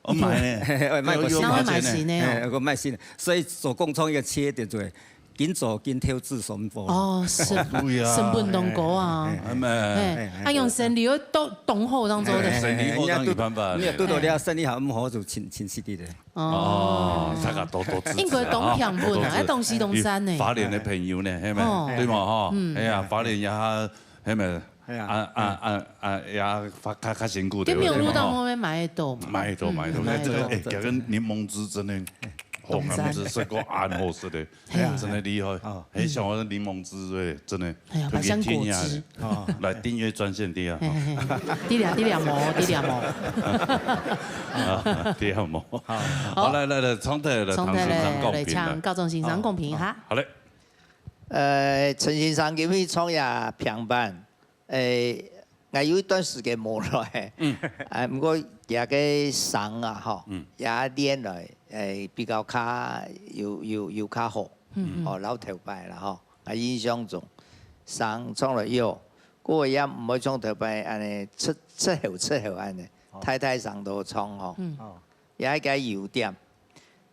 哦，買呢。嘿，嘿，嘿，賣過新。然後買新的哦。嘿，有個賣新的。所以做工廠一個缺點就係，緊做緊投資成本。哦，是。哦，對啊。成本當高啊。嘿，嘿，嘿。哎，哎，哎，啊，用生理又當，當好當做得。哎，哎，哎，生理好當有辦法。你也拄，你也拄到了，生理好毋好就清，清楚啲个。哦。哦，大家多多支持啊，應該當平穩啊，多多支持。哎，東西當讚呢。花蓮个朋友呢，係咪？哦。對嘛，吼？嗯。哎呀，花蓮也，係咪？ 哎呀。啊，啊，啊，啊，也較，較辛苦，對不對？對，沒有路到後面買得到嘛。買得到，買得到。嗯，買得到。哎，這個檸檬汁真的，哦，當讚。檸檬汁食過恁好食的，哎呀。真的厲害。哦。哎，像我的檸檬汁，對，真的，哎呀，特別添加的。蠻像果汁。哦。來訂閱專線的啊。嘿，嘿，嘿。滴兩，滴兩毛，滴兩毛。啊，滴兩毛。好。好，來，來，來，唱台，來，唱台，唐先生來，來，唱，告平了。高中先生，哦，公平哈。好嘞。呃，陳先生今日創這平板，誒，𠊎有一段時間無來，嗯。啊，毋過這个聲啊，吼，嗯。也練來，誒，比較較有，有，有較好，嗯，嗯。吼，摎頭擺啦，吼，𠊎印象中，聲唱來有，過也毋會像頭擺恁呢，出，出口出口恁呢，哦。大大聲都唱吼，嗯。哦。也係个優點。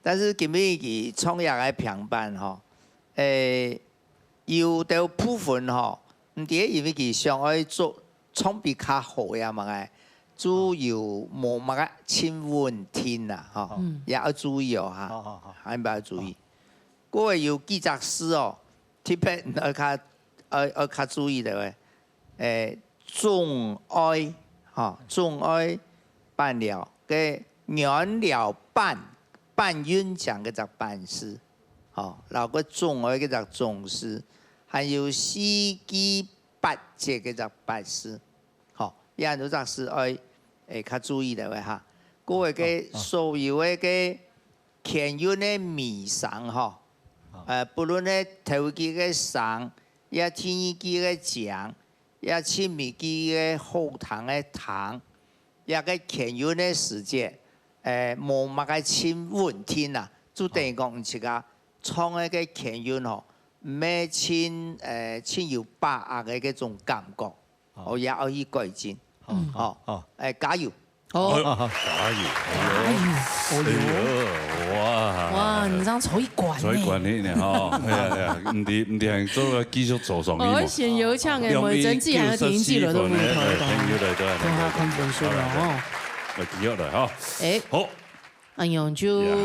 但是今日佢創這个平板吼，誒， 有兜部分吼，毋知係因為佢想愛做唱比較好呀麼个，就有無麼个盡穩定啦，吼，嗯。也愛注意哦，哈，好，好，好。還愛注意。過有幾隻字哦，特別愛較，愛，愛較注意个，誒，總愛，吼，總愛 半了，个原了半，半韻腔个隻半字，吼，摎个總愛个隻總字，還有四句八節个隻八字，吼，這恁多隻字愛，誒，較注意个話哈。各位个所有个个牽韻个尾聲吼，呃，不論係頭句个聲，也第二句个腔， 也盡尾句个好聽个聽，這个牽韻个時節，誒，無麼个盡穩定啊，就等於講你自家唱个个牽韻吼，毋係盡，誒，盡有把握个該種感覺，哦，也愛去改進，嗯。哦，哦。誒，加油！ 哦。哎，加油！哎呦，哎呦，哎呦，哇。哇，你這樣抽一管呢。抽一管呢，吼，哎呀，哎呀，毋知，毋知還做得繼續做上去無？哦，先有請个梅珍姐還有田英志來到舞台當中。哎，田英志來，對，對，對，對，看分數了，吼。來，繼續來，吼。哎。好。哎呦，就呀。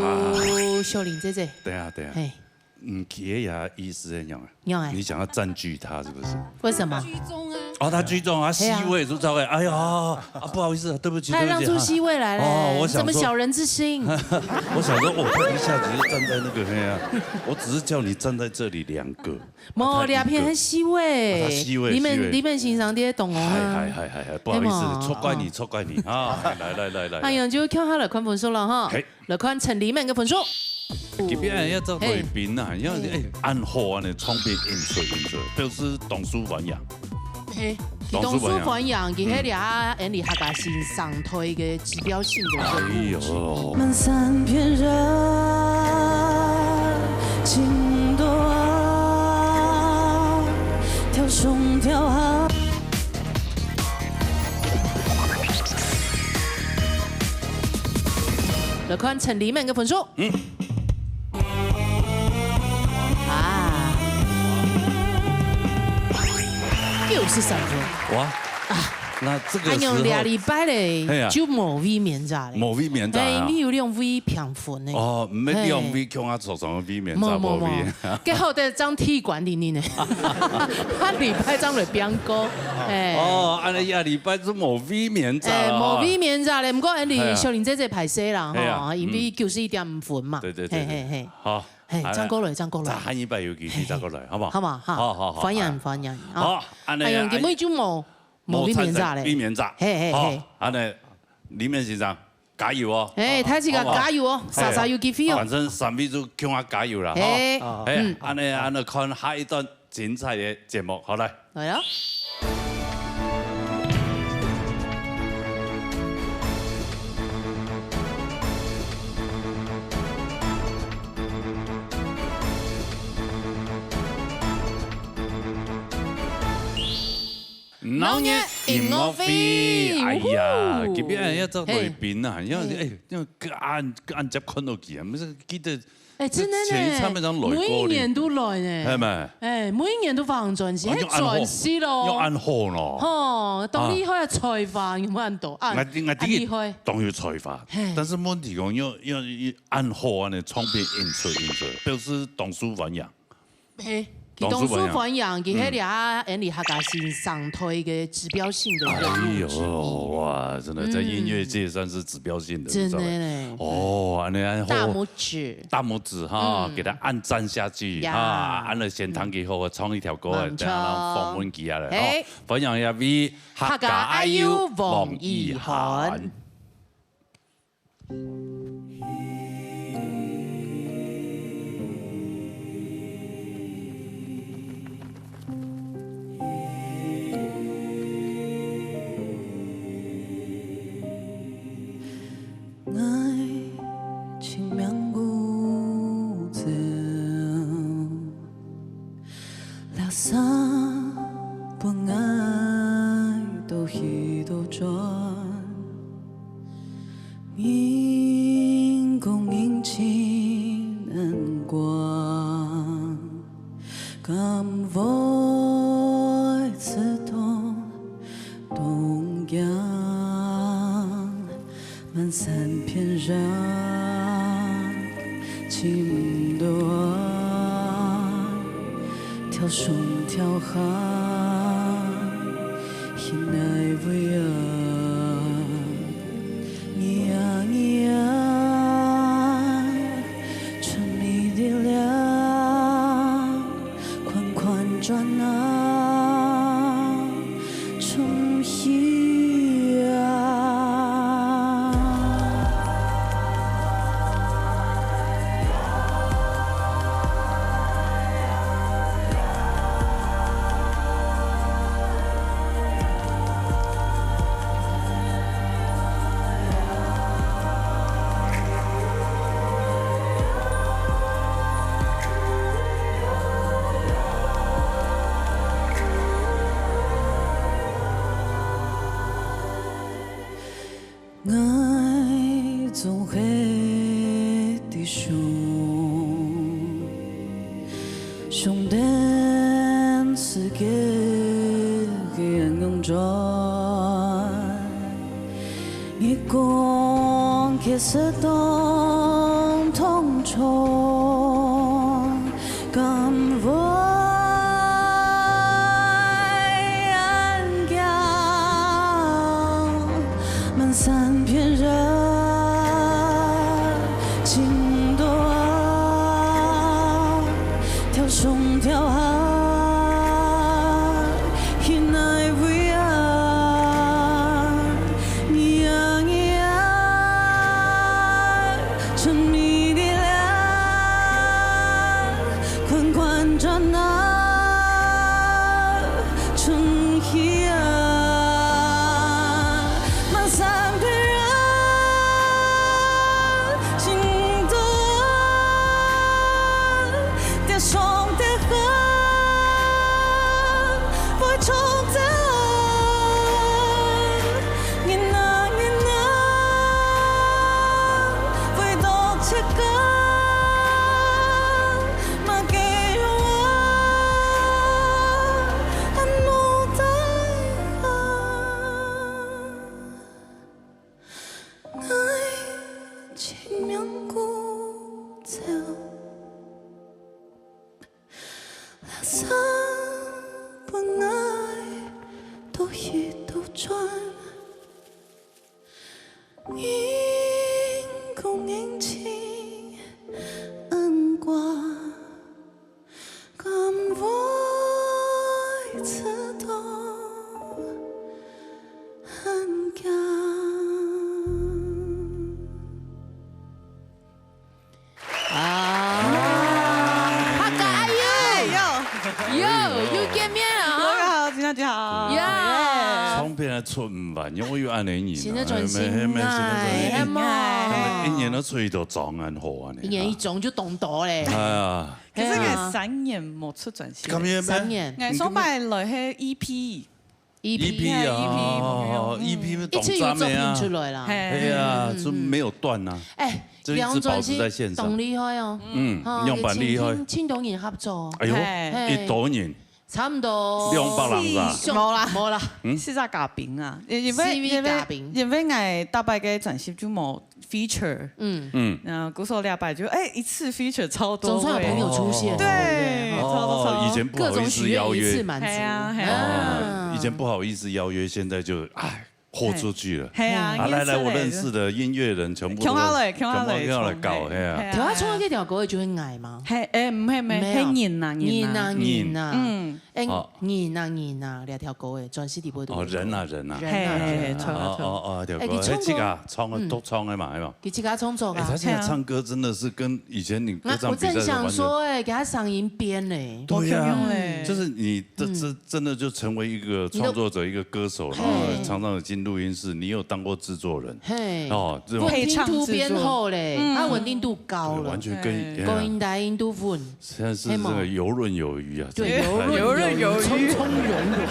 秀玲姐姐。等下，等下。嘿。 嗯，佢个意思係仰仔？仰仔？你想要佔據他是不是？為什麼？居中啊。哦，他居中啊，係啊。C位就在位。哎呀，啊，不好意思，對不起，他讓出對不起，啊。C位來了，哦，我想說，怎麼小人之心？我想說，我看一下子就站在那個，哎呀，我只是叫你站在這裡兩個，無，啊，他一個。兩片很C位。啊，他C位，你們，C位。你們欣賞這些懂哦。嗨，嗨，嗨，嗨，嗨，不好意思，係無？錯怪你，哦。錯怪你啊！來，來，來，來，哎呀，就跳下來看分數了哈。嘿。 來看陳麗滿个分數。這邊要做貴賓啊，嘿。要，哎，恁好恁呢，唱片印出印出，表示當受歡迎。嘿，佢當受歡迎，佢係這下𠊎俚客家新生代个指標性个人物之一。哎呦。滿山遍野盡多啊，跳上跳下。 來看陳麗滿个分數。嗯。啊。九十三分。哇。啊。那這個時候，哎喲，兩禮拜咧，嘿啊。就無衛冕者咧。無衛冕者啊。哎，你有兩位平分呢。哦，毋係兩位，嘿。共下坐上个衛冕者，無，無，無衛冕。無。 該好得正踢館裡呢，下禮拜正來變歌，哎。哦，恁呢下禮拜就無衛冕者了，哎，無衛冕者咧，毋過𠊎俚，哎呀。秀玲姐姐敗勢啦，哎呀，吼，因為九十一點五分嘛。對，對，對，對。嘿，嘿，嘿。好，嘿，哎，正過來，正過來。再下一擺有機會再過來，好不好？好嘛，好。好，好，好，歡迎，哎。歡迎，啊。好，恁呢，哎喲，今晡日就無，無衛冕者咧。無衛冕者。嘿，嘿，嘿。好，恁呢，麗滿先生， 加油哦！哎，大家加油哦，好不好？哎，煞煞有機會哦。反正三位就共下加油啦，吼。哎。哎，嗯。恁呢，恁呢看下一段精彩个節目，好，來。來啊。鬧熱音樂會，哎呀，嗚呼。今晡日愛做來賓啊，嘿。要，哎，要恁，恁接看到佢啊，毋係記得，哎，真的呢，前一站那張來過的。每一年都來呢。係咪？哎，每一年都發行專輯，哦，還專輯咯。用恁好咯。吼，當厲害啊，才華有無恁多啊？𠊎，𠊎，恁厲害。當有才華，嘿。但是問題講，要，要，要恁好恁呢，唱片印出，印出，表示當受歡迎。 嘿，佢當受歡迎，佢係這下𠊎俚客家新生代个指標性个人物之一。哎喲，哇，真的，在音樂界算是指標性的，嗯。真的呢。哦，恁呢，恁好。大拇指。大拇指哈，嗯。給他按讚下去，呀。哈，恁呢先聽佢好好唱一條歌，嗯。等下咱訪問佢啊，嘿。吼，歡迎這位客家愛豆王奕涵。人講人情眼光，敢會知道東京？滿山遍野尋毋到啊，跳上跳下，去哪位啊？ 你啊，你啊，尋你的了，款款轉啊，尋去啊。 𠊎總係在想，想等時間个眼光轉，月光其實當當長。 敢會恁遽，滿山遍野尋毋到啊，跳上跳下，去哪位啊？你啊，你啊， 尋你的了，款款轉啊，尋去啊，滿山遍野尋毋到啊，跌上跌下，會衝走啊。 人啊，人啊，為到自家，麼个用啊，恁無奈何。𠊎情願孤舟。 垃圾分𠊎倒去倒轉，人講人情眼光，敢會知道恁遽？ 啊，客家阿友，哎喲，喲，又見面了啊！大家好，今天好。呀。唱片還出毋完，因為有恁樣人啊，新的專輯，係，係，係，新的專輯。哎，係嘛。他們一年都出一張，恁好啊，你。一年一張就當多咧。哎呀。可是你三年無出專輯。今年咩？三年。哎，上擺來係EP。 EP EP 啊，EP，哦，EP一直有作品出來啦。係啊，就沒有斷啊，哎，就一直保持在線上。梁專輯當厲害哦。嗯，吼，仰般厲害？盡多人合作。哎喲，係。一多人，差不多兩百人啊。四，無啦，無啦，嗯，四十嘉賓啊，因為，四位嘉賓。因為，因為𠊎逐擺个專輯就無 feature，嗯，嗯，故所這擺就，哎，一次 feature超多位。總算有朋友出現，對，對不對？超多，超多。哦，以前不好意思邀約。各種許願一次滿足。係啊，係啊。哦，以前不好意思邀約，現在就，哎，豁出去了。係啊，啊，來，來，我認識的音樂人全部都，全部都要來搞，係啊。係啊。頭下唱个這條歌就會矮嗎？係，哎，毋係，毋係，係人啊，人啊。人啊，人啊。嗯。 哎，人啊人啊，這條歌誒，專輯裡背都有。哦，人啊人啊。人啊人啊。係，係，係，著，著。哦，哦，哦，著，哎，你唱過？係自家唱个，嗯，獨唱个嘛，係嘛？佢自家創作啊。哎，他現在唱歌真的是跟以前你歌唱比賽是完全，𠊎，𠊎正想說，哎，佢个聲音變了。對啊，無共樣咧。就是你這，嗯，這真的就成為一個創作者，一個歌手，然後常常有進錄音室，你有當過製作人，嘿，哦，這種，穩定度變好咧，嗯，它穩定度高了，對，完全跟，哎，哎呀，高音大音都穩，現在是這個游刃有餘啊，對，真的太厲害了。游刃有餘，游刃有餘。充充盈盈，哎，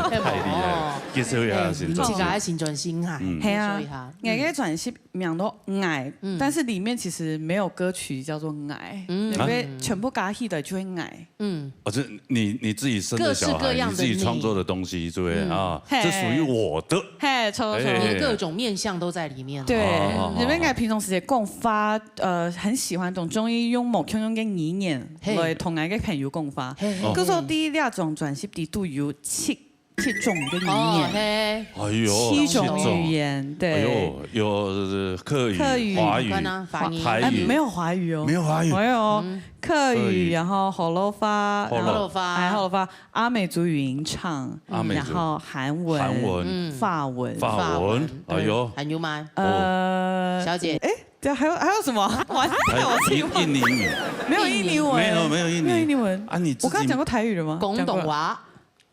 太厲害了，哦。介紹一下新專輯。哎，你自家个新專輯哈，嗯。介紹一下。係啊，𠊎个專輯名叫《愛》，嗯。但是裡面其實沒有歌曲叫做《愛》，嗯。因為全部加起來就係愛。嗯。 哦，這你，你自己生的小孩，各式各樣的你。你自己創作的東西，對不對？嗯。啊，嘿。這屬於我的。嘿，著，著。哎。你的各種面向都在裡面。對，哦，哦，哦，因為𠊎平常時節講話，呃，很喜歡，當中意用無共樣个語言，嘿。來同𠊎个朋友講話。嘿，嘿，可是第一張專輯裡肚有七，七種个語言。哦，嘿。哎喲，七種語言，七種。對。哎喲，有，呃，客語、客語。華語、看啊，華語。台語。哎，沒有華語哦。沒有華語。沒有哦。嗯。 客語，客語。然後河洛話，河洛。然後，河洛話。哎，河洛話，阿美族語吟唱，阿美族。然後韓文，韓文。嗯。法文。法文，法文，哎喲。對，還有嗎？呃，小姐。哎，對，還有，還有什麼？完蛋了，我自己忘記。還有印，印尼語。沒有印尼文。沒有，沒有印尼。沒有印尼文。啊，你自己，我剛剛講過台語了嗎？廣東話。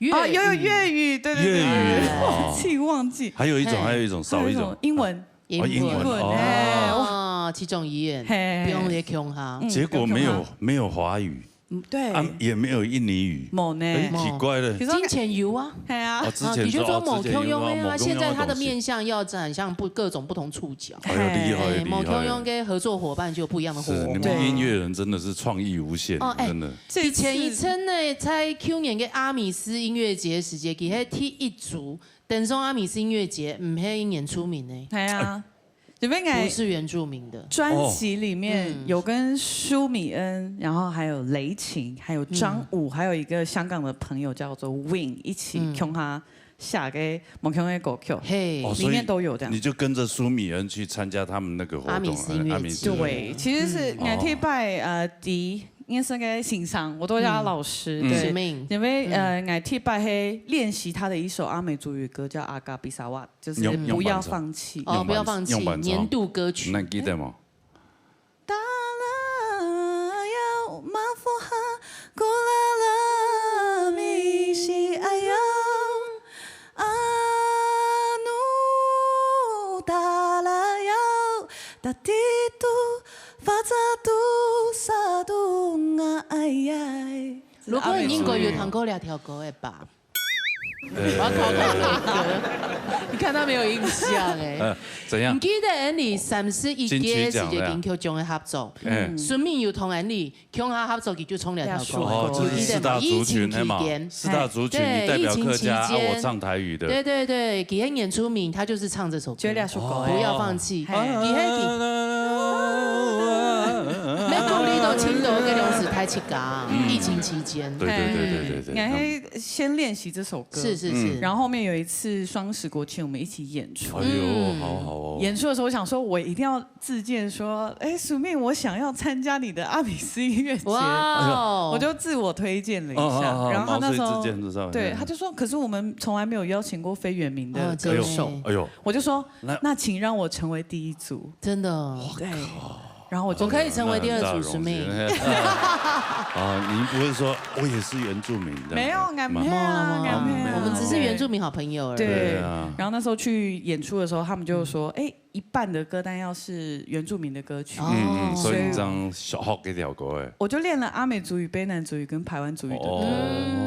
講過了。 哦，有，有，嗯。粵語，對，對，對，對，對，對，哦。自己忘記。還有一種，嘿。還有一種，少一種。還有一種，英文。哦，英文，英文，哦。哎，哇。哦，七種語言，嘿。不用也共下。嗯，結果沒有，不用共下。沒有華語。嗯，對。啊，也沒有印尼語。無呢。哎，奇怪了。其實，之前有啊。嘿啊。哦，之前啊，你就說，哦，之前有啊，某共樣的啊，某共樣的東西。現在它的面向要展向不，各種不同觸角。哎喲，厲害，哎，厲害。某共樣的合作夥伴就有不一樣的火花。是，你們音樂人真的是創意無限，哦，哎，真的。 這次以前一陣呢，在舊年个阿米斯音樂節時節，佢係第一組登上阿米斯音樂節，毋係原住民呢。係啊，因為𠊎不是原住民的。專輯裡面有跟舒米恩，哦。嗯。然後還有雷琴，還有張武，嗯。還有一個香港的朋友叫做Win一起，嗯。共下寫个無共个歌曲，嘿。哦，所以裡面都有這樣。你就跟著舒米恩去參加他們那個活動，阿米斯音樂節。阿米斯。對，其實是，嗯。𠊎第一擺，哦。呃，第一 認識个先生，我都叫他老師，嗯。對。是咩？因為，嗯。呃，𠊎第一擺係練習他的一首阿美族語歌，叫《阿嘎比薩瓦》，就是用，不要放棄。用伴奏。哦，不要放棄，用伴奏。年度歌曲。你還記得嗎？如果你應該有聽過這條歌个吧？呃，我要考考你歌，你看他沒有印象哎。呃，怎樣？你記得𠊎俚三十一屆金曲獎，金曲獎个合作，嗯。順便有同𠊎俚 共下合作，佢就唱這條歌。哦，這是四大族群，你記得嗎？疫情期間。係嘛？四大族群，嘿，你代表客家，對，疫情期間。啊，我唱台語的。對，對，對，佢係原住民，他就是唱這首歌。就這首歌。不要放棄。哦。嘿。佢係佢，沒鼓勵到青島這種事，太奇怪。嗯。疫情期間。對，對，對，對，對，對。嘿，𠊎係先練習這首歌。是，是，是。嗯。然後後面有一次雙十國慶，我們一起演出。哎喲，嗯。好好哦。演出的時候，我想說，我一定要 自薦說：「哎，舒米恩，我想要參加你的阿米斯音樂節。」哇哦！我就自我推薦了一下，哦，哦，哦，然後他那時候，毛遂自薦，是吧？對，嗯。他就說：「可是我們從來沒有邀請過非原民的歌手。」哦，真的耶。哎喲。我就說：「那，那請讓我成為第一組。」真的。對。然後我就，我可以成為第二組，那很大的榮幸。舒米恩。啊，您不會說我也是原住民的嗎？沒有，沒有啊，沒有啊。哦，沒有。我們只是原住民好朋友而已。對。對啊。然後那時候去演出的時候，他們就說：「哎， 一半的歌單要是原住民的歌曲。」嗯，嗯，所以，所以你正學這條歌誒。我就練了阿美族語、卑南族語跟排灣族語的歌。哦。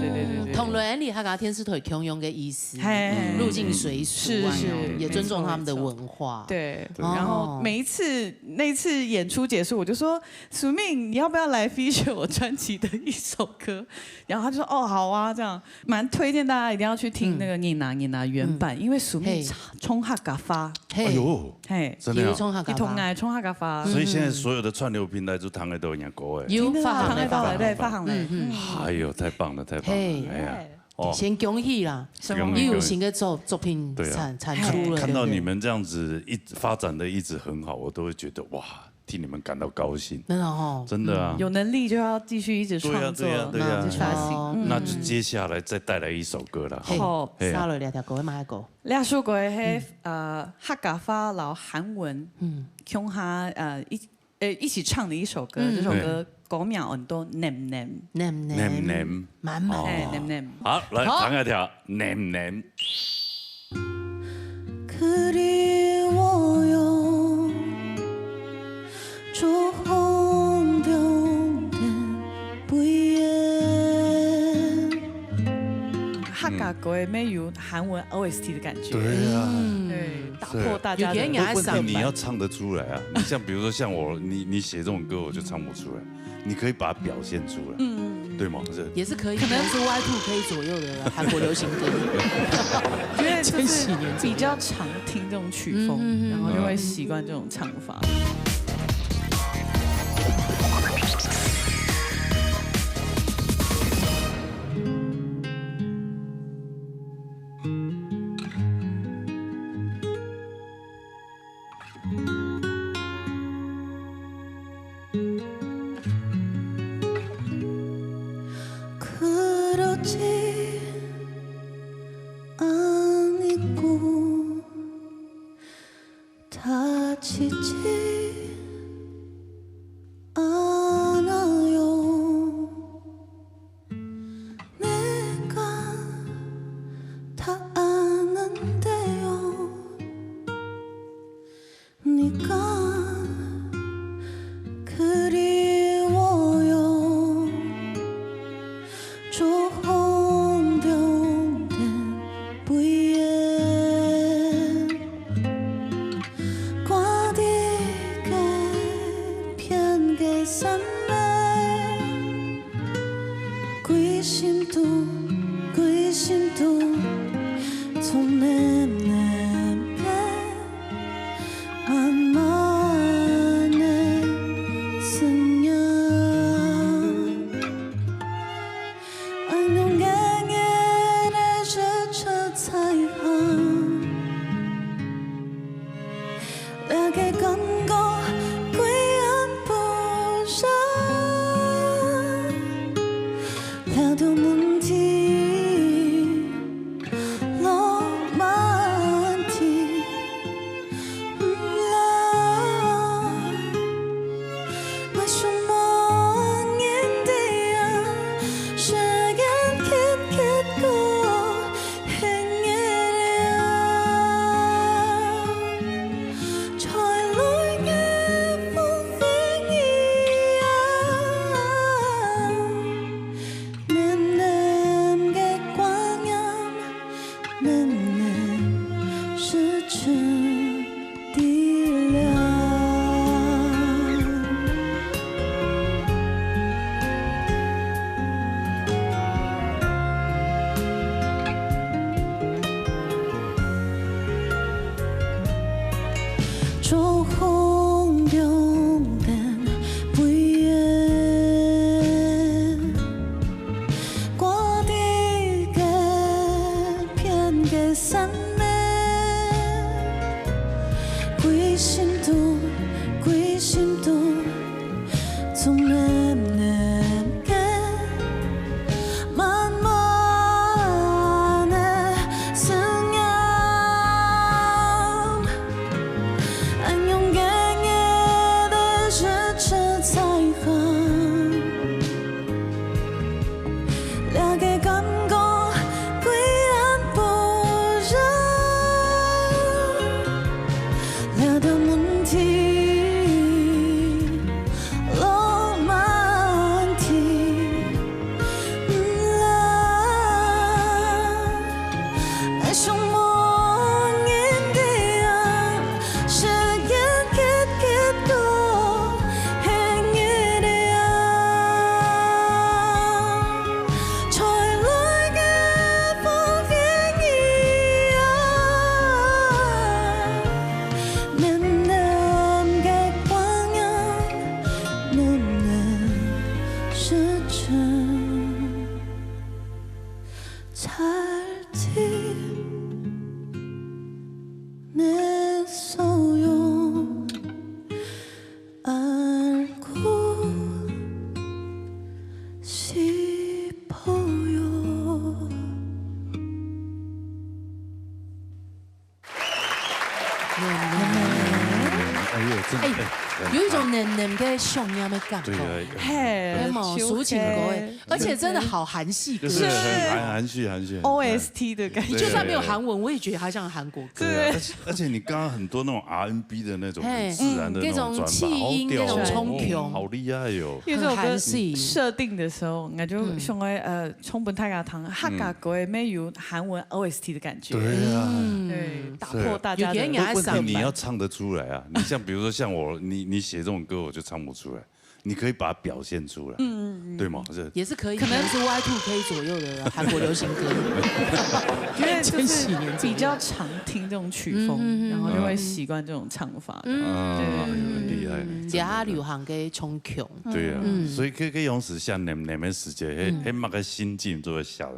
對，對，對，對。同𠊎俚客家電視台共樣个意思，嘿。入境隨俗啊，是，是，也尊重他們的文化。沒錯，沒錯。對，哦。然後每一次，那一次演出結束，我就說：「舒米恩，你要不要來feature我專輯的一首歌？」然後他就說：「哦，好啊。」這樣。 蠻推薦大家一定要去聽那個，嗯。Nina Nina原版，嗯。因為舒米恩，嘿。唱客家話。嘿。哎喲，嘿。真的啊。佢唱客家話。佢同𠊎唱客家話。所以現在所有的串流平台都聽得到人家歌誒。有發行了，真的啊，聽得到了，發行了。對，發行了。嗯，嗯。哎喲，太棒了，太棒了，嘿。哎呀，哦。先恭喜啦，恭喜，你有新的作，作品產，對啊。產出了，看，看到你們這樣子一，對不對？發展得一直很好，我都會覺得，哇， 替你們感到高興。真的哦。真的啊。嗯，有能力就要繼續一直創作，對啊，對啊，對啊。那就發行。哦。嗯。那就接下來再帶來一首歌啦。嘿，好。嘿啊。接落來這條歌，麼个歌？這首歌係，嗯。呃，客家話摎韓文，嗯。共下，呃，一，呃，一起唱的一首歌。嗯。這首歌歌名安到《淰淰》。淰淰。淰淰。滿滿。哦。嘿，《淰淰》。好，來，好。聽一條《淰淰》。 그리워요. 조금 된 부에 客家歌的沒有韓文O S T的感覺。對啊。對，打破大家的有點雅 問題你要唱得出來啊！你像比如說像我，你你写這種歌，我就唱不出來。你可以把它表現出來，嗯，對嗎？是。也是可以，可能是 Y two 可以左右的韓國流行歌。我觉得就是比较常听这种曲风，嗯嗯嗯。然后就会习惯这种唱法。 그렇지 않고 다치지 않아요. 내가 다 아는데요. 네가 그리워요. 조금 변된 부에 과 되게 변게 산에 歸心肚，歸心肚，總黏黏个滿滿个思念。 안녕에 내를 스쳐彩虹。 내게 건거归安不上，了的问题，罗曼蒂，嗯啦。 为什么年底啊，时间кеткет过，黑夜里啊，吹来个风飞你啊，黏黏个挂念。 难难是真的了。 조금 변된 부에 과 되게 변게 산에 归心肚，归心肚，总黏黏个满满个思念。 안녕에 내를 스쳐彩虹。 了个感觉归安不上，了的问题，罗曼蒂，嗯啦。 哎呦，真的，哎，有一種黏黏个想念个感覺。對啊，嘿，有無？抒情歌哎，而且真的好韓系歌曲。就是很含含蓄含蓄。 O S T 的感觉。就算沒有韓文，我也覺得它像韓國歌。對啊，而且而且你剛剛很多那種 R and B 的那種嘿很自然的那種轉法，那種氣音好屌哦，那種衝胸好厲害哦。因為這首歌很韓系設定的時候，我就想說，呃，充分大家聽，客家歌沒有韓文 O S T 的感覺。對啊，嗯，對，打破大家的有點雅問題你要唱得出來啊！你像比如說像我，你你寫這種歌我就唱不出來，你可以把它表現出來，嗯，對嗎？這也是可以，可能是 Y two K 左右的韓國流行歌。因為就是千禧年左右比較常聽這種曲風，嗯嗯嗯然後就會習慣這種唱法。啊，很厲害，嗯，也較流行个衝胸。對啊，嗯所以可以可以用時像你們你們時間，黑黑那個心境做得寫的。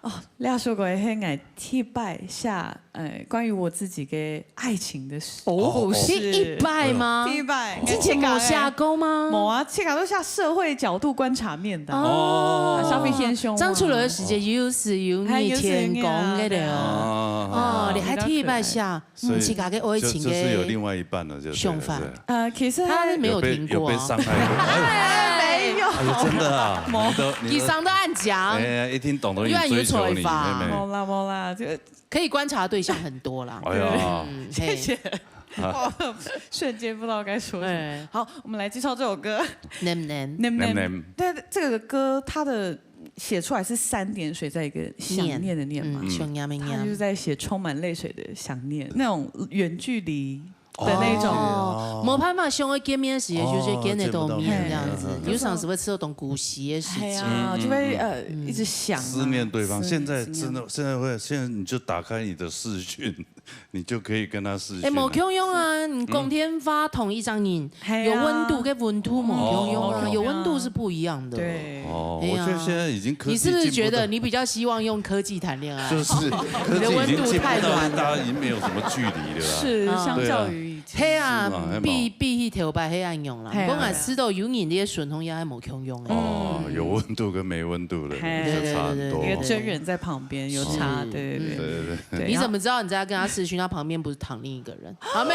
哦，這首歌係我第一擺寫，呃，關於我自己的愛情的事。哦故事。第一擺嗎？第一擺，之前有寫過嗎？無啊，自家都寫社會角度觀察面的。哦啊，消費現象啊。張楚柔个時節有時有你天公个了。啊，哦，你還第一擺寫，所以嗯，自家个愛情就就是有个另外一半了，就對了想法是吧呃，其實他沒有聽過啊。有被有被傷害過，哎沒有。哎呦，真的啊，你都你以上都恁講，哎呀，一聽懂都越來越追求你，錯吧妹妹。無啦無啦，這個可以觀察對象很多啦。哎呀，嗯，嘿我瞬間不知道該說什麼。哎，好，我們來介紹這首歌。能不能？能不能？能不能但這個歌它的寫出來是三點水，在一個想念的念嘛，嗯，想念的他就是念。在寫充滿淚水的想念，那種遠距離的那種。哦，無辦法相會見面時，就是見得到面這樣子哦，見不到面。有常時會試著當孤栖个事情。哎呀，就會呃一直想啊思念對方。思現在思念真的，現在會，現在你就打開你的視訊，你就可以跟他視訊哎，了。無共樣啊！你講電話同一張人，嘿啊有溫度跟溫度無共樣啊，哦有溫度是不一樣的。對，哦，哎呀我覺得現在已經科技你是不是進步到觉得你比較希望用科技談戀愛？就是科技已經進步到大家已經沒有什麼距離了啦。是啊相較於以前，嘿啊是嘛，比比起頭擺係恁樣啦。嘿啊講啊，試著有人你个順風也係無共樣的。哦，有溫度跟沒溫度了，嘿就差很多。一個真人在旁邊有差，是對對對對對對。對。你怎麼知道你在跟他視訊，他旁邊不是躺另一個人？啊？沒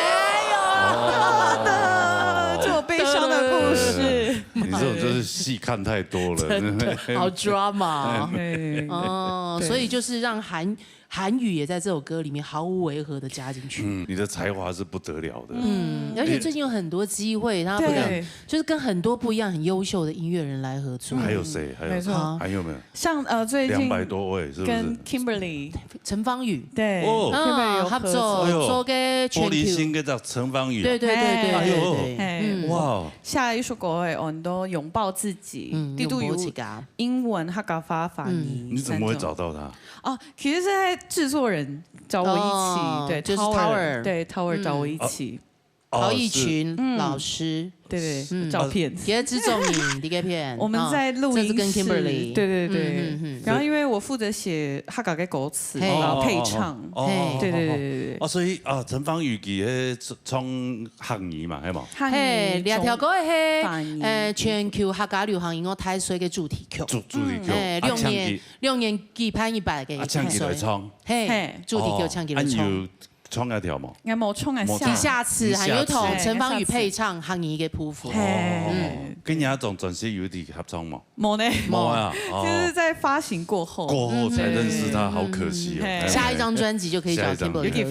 有，這麼悲傷的故事。你這種就是戲看太多了，真的好 drama 哦。對，哦，對所以就是讓韓韓語也在這首歌裡面毫無違和的加進去。嗯，你的才華是不得了的。嗯，而且最近有很多機會，他不但對，就是跟很多不一樣、很優秀的音樂人來合作。還有誰？還有沒錯還有沒有？像呃最近兩百多位是不是？跟 Kimberly 陳芳語，對哦，Kimberly 有啊，合作合作，哎呦做个全球。玻璃心跟這陳芳語。對對對對哎對呦對。哎嗯哇，下一首歌哎，很多擁抱自己，嗯，帝都有擁抱自家。英文、客家話、華語，你怎麼會找到他？哦，其實是在製作人找我一起，哦對，就是 Tower， Tower 對，Tower 嗯找我一起，哦陶艺群嗯老師，對對，嗯照片。也是重影，你个片，我們在錄音室，哦这是跟 Kimberly，對對對嗯嗯嗯，然後因為我負責寫客家的歌詞，嘿然後配唱，哦嘿對對對對對，哦，所以啊，陳芳語佢係唱客語嘛，係嘛？客語嘿，兩條歌係華語呃全球客家流行音樂大賽个主題曲，主主題曲，哎，啊六年六年舉辦一擺个啊，唱起來唱，嘿嘿，主題曲唱起來唱。有唱一條無？應該無唱啊，無一下次還有同陳芳語配唱客語个譜譜。嘿，跟人家總轉型有點合唱無？無呢，無啊，就是在發行過後，過後才認識他，好可惜哦。嘿下一張專輯就可以找 Kimberly 合作，有機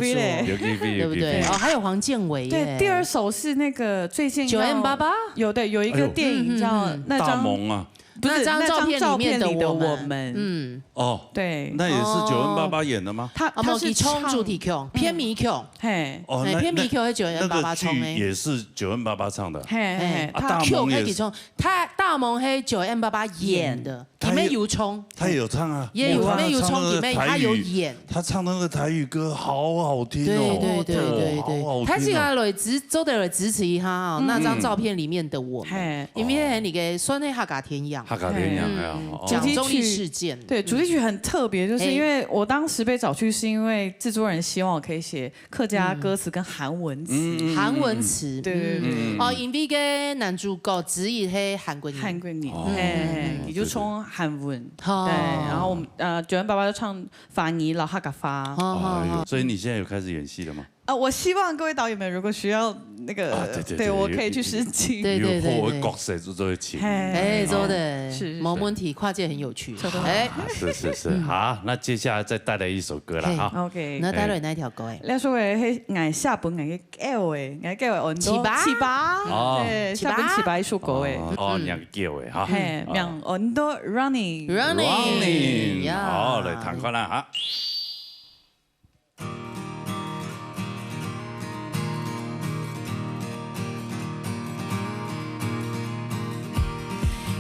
會，對不對？哦，還有黃健瑋耶。對，第二首是那個最近九 M 八八，有的有一個電影叫那張大蒙啊，不是那張照片裡面的那張照片裡的我們我們，哦，對，那也是九 M 八八演的嗎？他他是唱主題曲、片尾曲，嘿，哦，哎，那片尾曲係九 M 八八唱的。也是九 M 八八唱的。嘿嘿，啊他曲可以唱，他大蒙係九 M 八八演的，佢也有唱，他也有唱啊，也有他沒有唱，唱那個裡面他有演。他唱那個台語歌好好聽哦，對對對對對，好好聽哦。他自家來支做得來支持一下哈，那張照片裡面的我們，嘿，因為那個算係客家電影，客家電影哎呀，主題曲講忠義事件，對，主題曲很特別，就是因為我當時被找去，是因為製作人希望我可以寫客家歌詞跟韓文詞，韓文詞，對對對，哦，因為个男主角之一係韓國人，韓國人，嘿，也就唱韓文，哦對，然後我們呃九 M 八八就唱華語，然後客家話，好好好哎呦，所以你現在有開始演戲了嗎？啊，我希望各位导演们如果需要那个，啊，對，對，對，對，我可以去試鏡。有，對，對，對，有好的角色就做得請。嘿。哎，做得，是，是，是。無問題，跨界很有趣。做得。哎。啊，是，是，是。嗯。好，那接下來再帶來一首歌了，嘿。哈。OK。那帶來哪一條歌？哎。那首歌，嘿，𠊎寫分𠊎个狗的，𠊎个狗的安到七八。七八。哦。對，七八。寫分七八一首歌的。哦，哦，嗯。名叫的哈。嘿，哦。名安到Running。Running。Running。呀。好，來聽看啦，哈。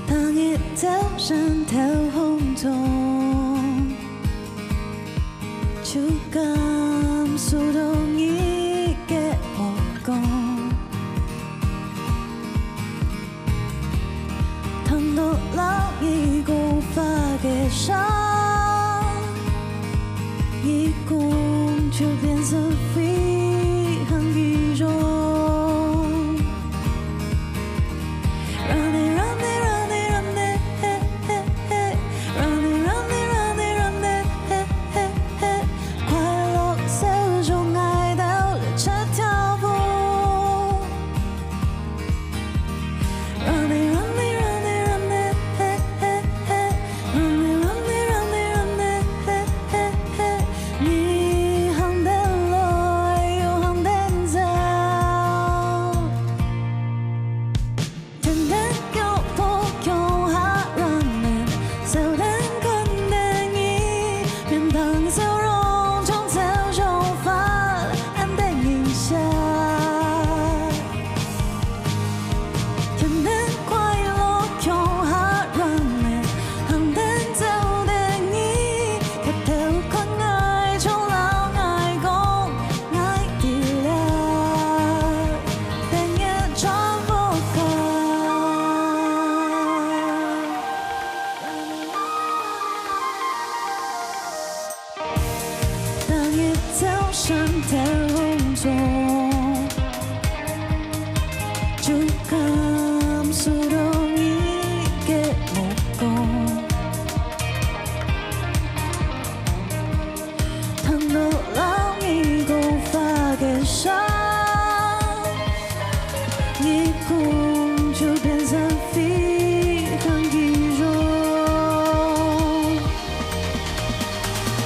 當日早晨透風中，就感受到你个目光。 聽到摎你講話个聲，你講就變成飛行機場。Running, running, running, running, hey, hey, hey. Running, running, running, running, hey, hey, hey. 快樂小熊愛到這條路。 Running, running, running, running, hey, hey, hey. Running, running, running, running, hey, hey, hey. 你行得來，又行得走。跈等腳步共下running，走等看等你，面龐笑容，從早上發，恁等影響。 天天快樂共下running，行等走等你，抬頭看𠊎，就摎𠊎講，𠊎知了，等一轉無講。 當日早晨透風中，就感受到你个目光。聽到摎你講話个聲，你講就變成飛行機場。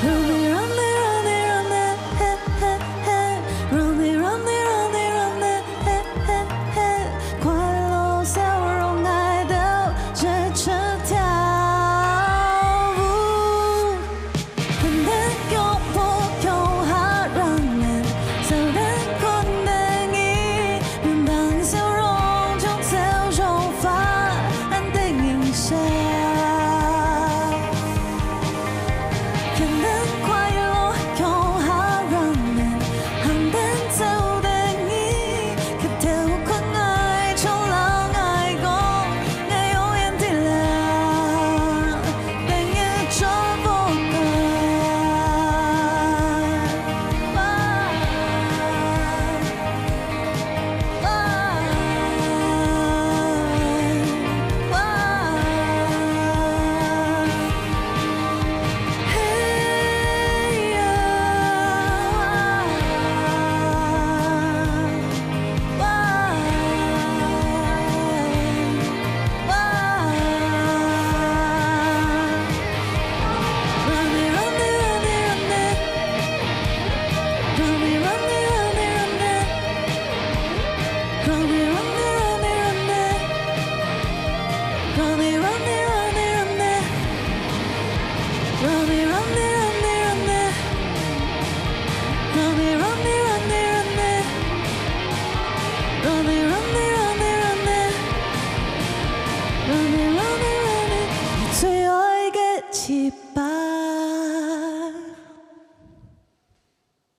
Running, running, running, running, hey, hey, hey. Running, running, running, running, hey, hey, hey. 快樂笑容愛到這車跳舞。跈等腳步共下running，走等看等你，面龐笑容，從早上發，恁等影響。 天天快樂共下running，行等走等你，抬頭看𠊎，就摎𠊎講，𠊎永遠知了，等一轉無講。最愛个七八。